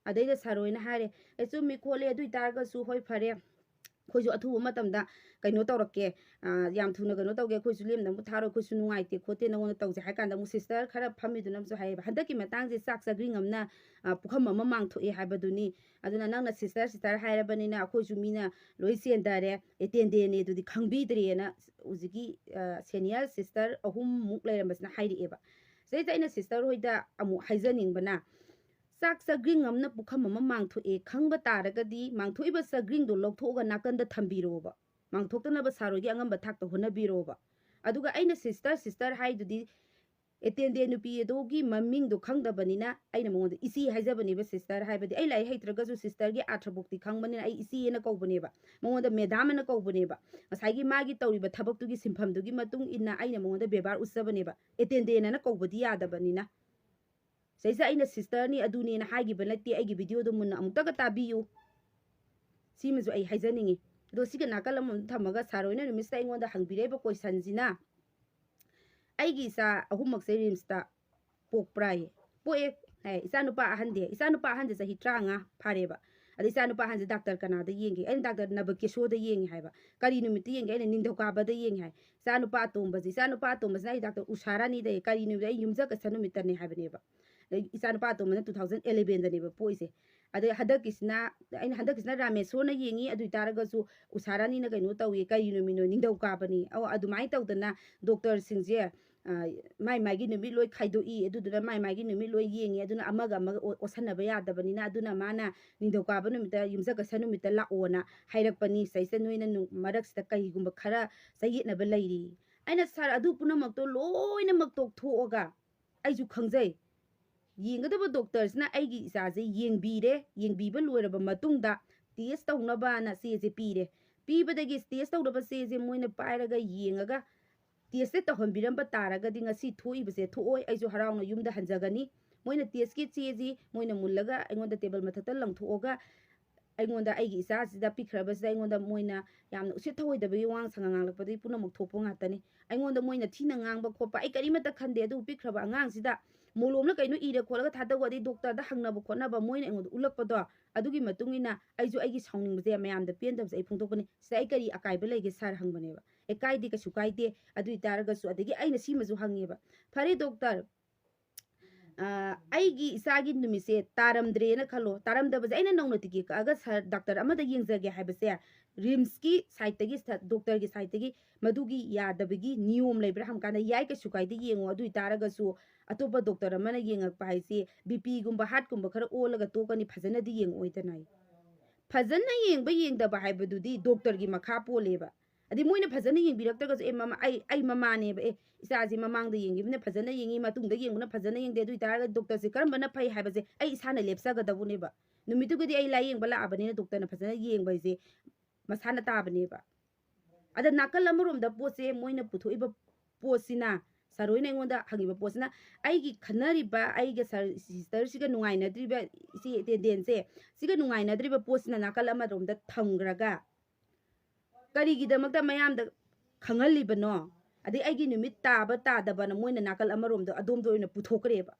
ꯑꯗꯩꯗ ꯁꯥꯔ ꯍꯣꯏꯅ ꯍꯥꯏꯔꯦ, "ꯑꯦ, ꯆꯨꯝꯃꯤ ꯈꯣꯠꯂꯤ, ꯑꯗꯨ ꯑꯣꯏ ꯇꯥꯔꯒꯁꯨ ꯍꯣꯏ, ꯐꯔꯦ, ꯑꯩꯈꯣꯏꯁꯨ ꯑꯊꯨꯕ ꯃꯇꯝꯗ ꯀꯩꯅꯣ ꯇꯧꯔꯛꯀꯦ, ꯑ, ꯌꯥꯝ ꯊꯨꯅ ꯀꯩꯅꯣ ꯇꯧꯒꯦ, ꯑꯩꯈꯣꯏꯁꯨ ꯂꯦꯝꯅ ꯑꯃꯨꯛ ꯊꯥꯔꯣꯏ, ꯑꯩꯈꯣꯏꯁꯨ ꯅꯨꯡꯉꯥꯏꯇꯦ ꯈꯣꯠꯇꯦ, ꯅꯉꯣꯟꯗ ꯇꯧꯁꯦ" ꯍꯥꯏ ꯀꯥꯟꯗ ꯑꯃꯨꯛ ꯁꯤꯁꯇꯔ ꯈꯔ ꯐꯝꯃꯤꯗꯨꯅ ꯑꯃꯁꯨ ꯍꯥꯏꯌꯦꯕ, "ꯍꯟꯗꯛꯀꯤ ꯃꯇꯥꯡꯁꯦ ꯆꯥꯛ ꯆꯥꯒ꯭ꯔꯤꯡ ꯑꯃꯅ, ꯑ, ꯄꯨꯈꯝ ꯑꯃ ꯃꯥꯡꯊꯣꯛꯑꯦ ꯍꯥꯏꯕꯗꯨꯅꯤ, ꯑꯗꯨꯅ ꯅꯪꯅ ꯁꯤꯁꯇꯔ, ꯁꯤꯁꯇꯔ ꯍꯥꯏꯔꯕꯅꯤꯅ ꯑꯩꯈꯣꯏꯁꯨ ꯃꯤꯅ ꯂꯣꯏ ꯆꯦꯟꯗꯔꯦ, ꯑꯦꯇꯦꯟꯗꯦꯟꯅꯦ ꯑꯗꯨꯗꯤ ꯈꯪꯕꯤꯗ꯭ꯔꯦꯅ" ꯍꯧꯖꯤꯛꯀꯤ, ꯑ, ꯁꯦꯅꯤꯌꯔ ꯁꯤꯁꯇꯔ ꯑꯍꯨꯝꯃꯨꯛ ꯂꯩꯔꯝꯕꯁꯤꯅ ꯍꯥꯏꯔꯛꯑꯦꯕ꯫ ꯁꯤꯗꯩꯗ ꯑꯩꯅ ꯁꯤꯁꯇꯔ ꯍꯣꯏꯗ ꯑꯃꯨꯛ ꯍꯥꯏꯖꯅꯤꯡꯕꯅ, ꯆꯥꯛ ꯆꯥꯒ꯭ꯔꯤꯡ ꯑꯃꯅ ꯄꯨꯈꯝ ꯑꯃ ꯃꯥꯡꯊꯣꯛꯑꯦ ꯈꯪꯕ ꯇꯥꯔꯒꯗꯤ, ꯃꯥꯡꯊꯣꯛꯏꯕ ꯆꯥꯒ꯭ꯔꯤꯡꯗꯣ ꯂꯧꯊꯣꯛꯑꯒ ꯅꯥꯀꯟꯗ ꯊꯝꯕꯤꯔꯣꯕ꯫ ꯃꯥꯡꯊꯣꯛꯇꯅꯕ ꯁꯥꯔ ꯍꯣꯏꯒꯤ ꯑꯉꯝꯕ ꯊꯥꯛꯇ ꯍꯣꯠꯅꯕꯤꯔꯣꯕ꯫ ꯑꯗꯨꯒ ꯑꯩꯅ ꯁꯤꯁꯇꯔ, ꯁꯤꯁꯇꯔ ꯍꯥꯏꯗꯨꯗꯤ ꯑꯦꯇꯦꯟꯗꯦꯟ ꯅꯨꯄꯤ ꯑꯗꯨꯒꯤ ꯃꯃꯤꯡꯗꯣ ꯈꯪꯗꯕꯅꯤꯅ ꯑꯩꯅ ꯃꯉꯣꯟꯗ ꯏꯆꯦ ꯍꯥꯏꯖꯕꯅꯦꯕ, ꯁꯤꯁꯇꯔ ꯍꯥꯏꯕꯗꯤ꯫ ꯑꯩ ꯂꯥꯏꯔꯤꯛ ꯍꯩꯇ꯭ꯔꯒꯁꯨ ꯁꯤꯁꯇꯔꯒꯤ ꯑꯥꯔꯊꯕꯣꯛꯇꯤ ꯈꯪꯕꯅꯤꯅ ꯑꯩ ꯏꯆꯦꯅ ꯀꯧꯕꯅꯦꯕ, ꯃꯉꯣꯟꯗ ꯃꯦꯗꯥꯝ ꯑꯅ ꯀꯧꯕꯅꯦꯕ꯫ ꯉꯁꯥꯏꯒꯤ ꯃꯥꯒꯤ ꯇꯧꯔꯤꯕ ꯊꯕꯛꯇꯨꯒꯤ ꯁꯤꯟꯐꯝꯗꯨꯒꯤ ꯃꯇꯨꯡ ꯏꯟꯅ ꯑꯩꯅ ꯃꯉꯣꯟꯗ ꯕꯦꯕꯥꯔ ꯎꯠꯆꯕꯅꯦꯕ, ꯑꯦꯇꯦꯟꯗꯦꯟ ꯑꯅ ꯀꯧꯕꯗꯤ ꯌꯥꯗꯕꯅꯤꯅ꯫ ꯁꯤꯗꯩꯁꯤꯗ ꯑꯩꯅ ꯁꯤꯁꯇꯔꯅꯤ ꯑꯗꯨꯅꯦꯅ ꯍꯥꯏꯈꯤꯕ ꯅꯠꯇꯦ꯫ ꯑꯩꯒꯤ ꯚꯤꯗꯤꯑꯣꯗꯣ ꯃꯨꯟꯅ ꯑꯃꯨꯛꯇꯒ ꯇꯥꯕꯤꯌꯨ, ꯁꯤꯃꯁꯨ ꯑꯩ ꯍꯥꯏꯖꯅꯤꯡꯉꯤ꯫ ꯑꯗꯣ ꯁꯤꯒ ꯅꯥꯀꯜ ꯑꯃꯗ ꯊꯝꯃꯒ ꯁꯥꯔ ꯍꯣꯏꯅ ꯅꯨꯃꯤꯠꯁꯤꯗ ꯑꯩꯉꯣꯟꯗ ꯍꯪꯕꯤꯔꯛꯏꯕ ꯀꯣꯏꯁꯟꯁꯤꯅ, ꯑꯩꯒꯤ ꯏꯆꯥ ꯑꯍꯨꯝꯃꯛꯁꯦ ꯔꯤꯝꯁꯇ ꯄꯣꯛꯄ꯭ꯔꯥꯌꯦ? ꯄꯣꯛꯑꯦ ꯍꯥꯏ꯫ ꯏꯆꯥꯅꯨꯄꯥ ꯑꯍꯟꯗꯤ, ꯏꯆꯥꯅꯨꯄꯥ ꯑꯍꯟꯁꯦ ꯆꯍꯤ ꯇꯔꯥꯃꯉꯥ ꯐꯥꯔꯦꯕ꯫ ꯑꯗ ꯏꯆꯥꯅꯨꯄꯥ ꯑꯍꯟꯁꯦ ꯗꯥꯛꯇꯔ ꯀꯅꯥꯗ ꯌꯦꯡꯒꯦ? ꯑꯩꯅ ꯗꯥꯛꯇꯔ ꯅꯕꯀꯦꯁꯣꯔꯗ ꯌꯦꯡꯉꯦ ꯍꯥꯏꯕ꯫ "ꯀꯔꯤ ꯅꯨꯃꯤꯠꯇ ꯌꯦꯡꯒꯦ?" ꯑꯩꯅ "ꯅꯤꯡꯊꯧꯀꯥꯕꯗ ꯌꯦꯡꯉꯦ" ꯍꯥꯏ꯫ ꯏꯆꯥꯅꯨꯄꯥ ꯑꯇꯣꯝꯕꯁꯦ, ꯏꯆꯥꯅꯨꯄꯥ ꯑꯇꯣꯝꯕꯁꯤꯅ ꯑꯩ ꯗꯥꯛꯇꯔ ꯎꯁꯥ ꯔꯥꯅꯤꯗ ꯌꯦꯡꯉꯦ꯫ "ꯀꯔꯤ ꯅꯨꯃꯤꯠꯇ?" "ꯑꯩ ꯌꯨꯝꯖꯀꯩꯁ ꯅꯨꯃꯤꯠꯇꯅꯦ" ꯍꯥꯏꯕꯅꯦꯕ꯫ ꯑꯗꯩ ꯏꯆꯥꯅꯨꯄꯥ ꯑꯇꯣꯝꯕꯅ two thousand elevenꯗꯅꯦꯕ ꯄꯣꯛꯏꯁꯦ꯫ ꯑꯗꯩ ꯍꯟꯗꯛꯀꯤꯁꯤꯅ, ꯑꯩꯅ ꯍꯟꯗꯛꯀꯤꯁꯤꯅ ꯔꯥꯃꯦꯁꯣꯔꯅ ꯌꯦꯡꯉꯤ, ꯑꯗꯨ ꯑꯣꯏ ꯇꯥꯔꯒꯁꯨ ꯎꯁꯥ ꯔꯥꯅꯤꯅ ꯀꯩꯅꯣ ꯇꯧꯏ, ꯀꯔꯤ ꯅꯨꯃꯤꯠꯅꯣ? ꯅꯤꯡꯊꯧꯀꯥꯕꯅꯤ꯫ ꯑꯧ, ꯑꯗꯨꯃꯥꯏꯅ ꯇꯧꯗꯅ ꯗꯣꯛꯇꯔꯁꯤꯡꯁꯦ, ꯑ, ꯃꯥꯏ ꯃꯥꯏꯒꯤ ꯅꯨꯃꯤꯠ ꯂꯣꯏ ꯈꯥꯏꯗꯣꯛꯏ, ꯑꯗꯨꯗꯨꯅ ꯃꯥꯏ ꯃꯥꯏꯒꯤ ꯅꯨꯃꯤꯠ ꯂꯣꯏ ꯌꯦꯡꯉꯤ, ꯑꯗꯨꯅ ꯑꯃꯒ ꯑꯃꯒ ꯑꯣ-, ꯑꯣꯠꯁꯟꯅꯕ ꯌꯥꯗꯕꯅꯤꯅ, ꯑꯗꯨꯅ ꯃꯥꯅ ꯅꯤꯡꯊꯧꯀꯥꯕ ꯅꯨꯃꯤꯠꯇ, ꯌꯨꯝꯖꯀꯩꯁ ꯅꯨꯃꯤꯠꯇ ꯂꯥꯛꯑꯣꯅ ꯍꯥꯏꯔꯛꯄꯅꯤ꯫ ꯁꯤꯗꯩꯁꯤꯗ ꯅꯣꯏꯅ ꯅꯨꯡ-, ꯃꯔꯛꯁꯤꯗ ꯀꯔꯤꯒꯨꯝꯕ ꯈꯔ ꯆꯌꯦꯠꯅꯕ ꯂꯩꯔꯤ꯫ ꯑꯩꯅ, "ꯁꯥꯔ, ꯑꯗꯨ ꯄꯨꯝꯅꯃꯛꯇꯣ ꯂꯣꯏꯅꯃꯛ ꯇꯣꯛꯊꯣꯛꯑꯒ ꯑꯩꯁꯨ ꯈꯪꯖꯩ, ꯌꯦꯡꯒꯗꯕ ꯗꯣꯛꯇꯔꯁꯤꯅ ꯑꯩꯒꯤ ꯏꯆꯥꯁꯦ ꯌꯦꯡꯕꯤꯔꯦ, ꯌꯦꯡꯕꯤꯕ ꯂꯣꯏꯔꯕ ꯃꯇꯨꯡꯗ ꯇꯦꯁ ꯇꯧꯅꯕꯅ ꯆꯦꯁꯦ ꯄꯤꯔꯦ꯫ ꯄꯤꯕꯗꯒꯤ ꯇꯦꯁ ꯇꯧꯅꯕ ꯆꯦꯁꯦ ꯃꯣꯏꯅ ꯄꯥꯏꯔꯒ ꯌꯦꯡꯉꯒ ꯇꯦꯁꯁꯦ ꯇꯧꯍꯟꯕꯤꯔꯝꯕ ꯇꯥꯔꯒꯗꯤ ꯉꯁꯤ ꯊꯣꯛꯏꯕꯁꯦ ꯊꯣꯛꯑꯣꯏ, ꯑꯩꯁꯨ ꯍꯔꯥꯎꯅ ꯌꯨꯝꯗ ꯍꯟꯖꯒꯅꯤ"꯫ ꯃꯣꯏꯅ ꯇꯦꯁꯀꯤ ꯆꯦꯁꯤ ꯃꯣꯏꯅ ꯃꯨꯜꯂꯒ ꯑꯩꯉꯣꯟꯗ ꯇꯦꯕꯜ ꯃꯊꯛꯇ ꯂꯪꯊꯣꯛꯑꯒ ꯑꯩꯉꯣꯟꯗ, ꯑꯩꯒꯤ ꯏꯆꯥꯁꯤꯗ ꯄꯤꯛꯈ꯭ꯔꯕꯁꯤꯗ ꯑꯩꯉꯣꯟꯗ ꯃꯣꯏꯅ ꯌꯥꯝꯅ ꯎꯁꯤꯠ ꯊꯑꯣꯏꯗꯕꯒꯤ ꯋꯥꯉꯥꯡ ꯁꯉꯥꯡ ꯉꯥꯡꯂꯛꯄꯗꯒꯤ ꯄꯨꯝꯅꯃꯛ ꯊꯣꯛꯄ ꯉꯥꯛꯇꯅꯤ꯫ ꯑꯩꯉꯣꯟꯗ ꯃꯣꯏꯅ ꯊꯤꯅ ꯉꯥꯡꯕ ꯈꯣꯠꯄ ꯑꯩ ꯀꯔꯤꯃꯠꯇ ꯈꯟꯗꯦ꯫ ꯑꯗꯨꯕꯨ ꯄꯤꯛꯈ꯭ꯔꯕ ꯑꯉꯥꯡꯁꯤꯗ ꯃꯣꯂꯣꯝꯅ ꯀꯩꯅꯣ ꯏꯔ ꯈꯣꯠꯂꯒ ꯊꯥꯗꯧ, ꯑꯗꯩ ꯗꯣꯛꯇꯔꯗ ꯍꯪꯅꯕ ꯈꯣꯠꯅꯕ ꯃꯣꯏꯅ ꯑꯩꯉꯣꯟꯗ ꯎꯠꯂꯛꯄꯗꯣ, ꯑꯗꯨꯒꯤ ꯃꯇꯨꯡ ꯏꯟꯅ ꯑꯩꯁꯨ ꯑꯩꯒꯤ ꯁꯥꯎꯅꯤꯡꯕꯁꯦ ꯃꯌꯥꯝꯗ ꯄꯦꯟꯗꯕꯁꯦ ꯑꯩ ꯐꯣꯡꯗꯣꯛꯄꯅꯤ꯫ "ꯁꯤꯗ ꯑꯩ ꯀꯔꯤ ꯑꯀꯥꯏꯕ ꯂꯩꯒꯦ ꯁꯥꯔ?" ꯍꯪꯕꯅꯦꯕ꯫ "ꯑꯦ, ꯀꯥꯏꯗꯦ, ꯀꯩꯁꯨ ꯀꯥꯏꯗꯦ꯫ ꯑꯗꯨ ꯑꯣꯏꯇꯥꯔꯒꯁꯨ", ꯑꯗꯒꯤ ꯑꯩꯅ ꯁꯤꯃꯁꯨ ꯍꯪꯉꯦꯕ, "ꯐꯔꯦ ꯗꯣꯛꯇꯔ, ꯑ, ꯑꯩꯒꯤ ꯏꯆꯥꯒꯤ ꯅꯨꯃꯤꯠꯁꯦ ꯇꯥꯔꯝꯗ꯭ꯔꯦꯅ ꯈꯜꯂꯣ, ꯇꯥꯔꯝꯗꯕꯁꯦ ꯑꯩꯅ ꯅꯧꯅ ꯇꯤꯀꯦꯠ ꯀꯛꯑꯒ ꯁꯥꯔ ꯗꯥꯛꯇꯔ ꯑꯃꯗ ꯌꯦꯡꯖꯒꯦ ꯍꯥꯏꯕꯁꯦ ꯔꯤꯝꯁꯀꯤ ꯁꯥꯏꯠꯇꯒꯤ, ꯁ-, ꯗꯣꯛꯇꯔꯒꯤ ꯁꯥꯏꯠꯇꯒꯤ ꯃꯗꯨꯒꯤ ꯌꯥꯗꯕꯒꯤ ꯅꯤꯌꯣꯝ ꯂꯩꯕ꯭ꯔꯥ?" ꯍꯪꯀꯥꯟꯗ, "ꯌꯥꯏ, ꯀꯩꯁꯨ ꯀꯥꯏꯗꯦ, ꯌꯦꯡꯉꯣ꯫ ꯑꯗꯨ ꯑꯣꯏꯇꯥꯔꯒꯁꯨ ꯑꯇꯣꯞꯄ ꯗꯣꯛꯇꯔ ꯑꯃꯅ ꯌꯦꯡꯉꯛꯄ ꯍꯥꯏꯁꯦ ꯕꯤ ꯄꯤꯒꯨꯝꯕ, ꯍꯥꯔꯠꯀꯨꯝꯕ ꯈꯔ ꯑꯣꯜꯂꯒ ꯇꯣꯛꯀꯅꯤ, ꯐꯖꯅꯗꯤ ꯌꯦꯡꯉꯛꯑꯣꯏꯗꯅ"꯫ ꯐꯖꯅ ꯌꯦꯡꯕ ꯌꯦꯡꯗꯕ ꯍꯥꯏꯕꯗꯨꯗꯤ ꯗꯣꯛꯇꯔꯒꯤ ꯃꯈꯥ ꯄꯣꯜꯂꯦꯕ꯫ ꯑꯗꯩ ꯃꯣꯏꯅ ꯐꯖꯅ ꯌꯦꯡꯕꯤꯔꯛꯇ꯭ꯔꯒꯁꯨ, "ꯑꯦ, ꯃꯃꯥ-, ꯑꯩ, ꯑꯩ ꯃꯃꯥꯅꯦꯕ, ꯑꯦ, ꯏꯆꯥꯁꯤ ꯃꯃꯥꯡꯗ ꯌꯦꯡꯈꯤꯕꯅ ꯐꯖꯅ ꯌꯦꯡꯉꯤ, ꯃꯇꯨꯡꯗ ꯌꯦꯡꯕꯅ ꯐꯖꯅ ꯌꯦꯡꯗꯦ, ꯑꯗꯨ ꯑꯣꯏꯇꯥꯔꯒꯗꯤ ꯗꯣꯛꯇꯔꯁꯦ ꯀꯔꯝꯕꯅ ꯐꯩ ꯍꯥꯏꯕꯁꯦ ꯑꯩ ꯏꯁꯥꯅ ꯂꯦꯞꯆꯒꯗꯧꯕꯅꯦꯕ꯫ ꯅꯨꯃꯤꯠꯇꯨꯒꯗꯤ ꯑꯩ ꯂꯥꯏꯌꯦꯡꯕ ꯂꯥꯛꯑꯕꯅꯤꯅ ꯗꯣꯛꯇꯔꯅ ꯐꯖꯅ ꯌꯦꯡꯕ ꯍꯥꯏꯁꯦ ꯃꯁꯥꯅ ꯇꯥꯕꯅꯦꯕ"꯫ ꯑꯗ ꯅꯥꯀꯜ ꯑꯃꯔꯣꯝꯗ ꯄꯣꯠꯁꯦ ꯃꯣꯏꯅ ꯄꯨꯊꯣꯛꯏꯕ ꯄꯣꯠꯁꯤꯅ, ꯁꯥꯔ ꯍꯣꯏꯅ ꯑꯩꯉꯣꯟꯗ ꯍꯪꯉꯤꯕ ꯄꯣꯠꯁꯤꯅ, ꯑꯩꯒꯤ ꯈꯟꯅꯔꯤꯕ, ꯑꯩꯒ ꯁꯥꯔ, ꯁꯤꯁꯇꯔꯁꯤꯒ ꯅꯨꯡꯉꯥꯏꯅꯗ꯭ꯔꯤꯕ, ꯏꯆꯦ ꯑꯦꯇꯦꯟꯗꯦꯟꯁꯦ, ꯁꯤꯒ ꯅꯨꯡꯉꯥꯏꯅꯗ꯭ꯔꯤꯕ ꯄꯣꯠꯁꯤꯅ ꯅꯥꯀꯜ ꯑꯃꯔꯣꯝꯗ ꯊꯝꯈ꯭ꯔꯒ, ꯀꯔꯤꯒꯤꯗꯃꯛꯇ ꯃꯌꯥꯝꯗ ꯈꯪꯍꯜꯂꯤꯕꯅꯣ? ꯑꯗꯩ ꯑꯩꯒꯤ ꯅꯨꯃꯤꯠ ꯇꯥꯕ ꯇꯥꯗꯕꯅ ꯃꯣꯏꯅ ꯅꯥꯀꯜ ꯑꯃꯔꯣꯝꯗ ꯑꯗꯣꯝꯗ ꯑꯣꯏꯅ ꯄꯨꯊꯣꯛꯈ꯭ꯔꯦꯕ꯫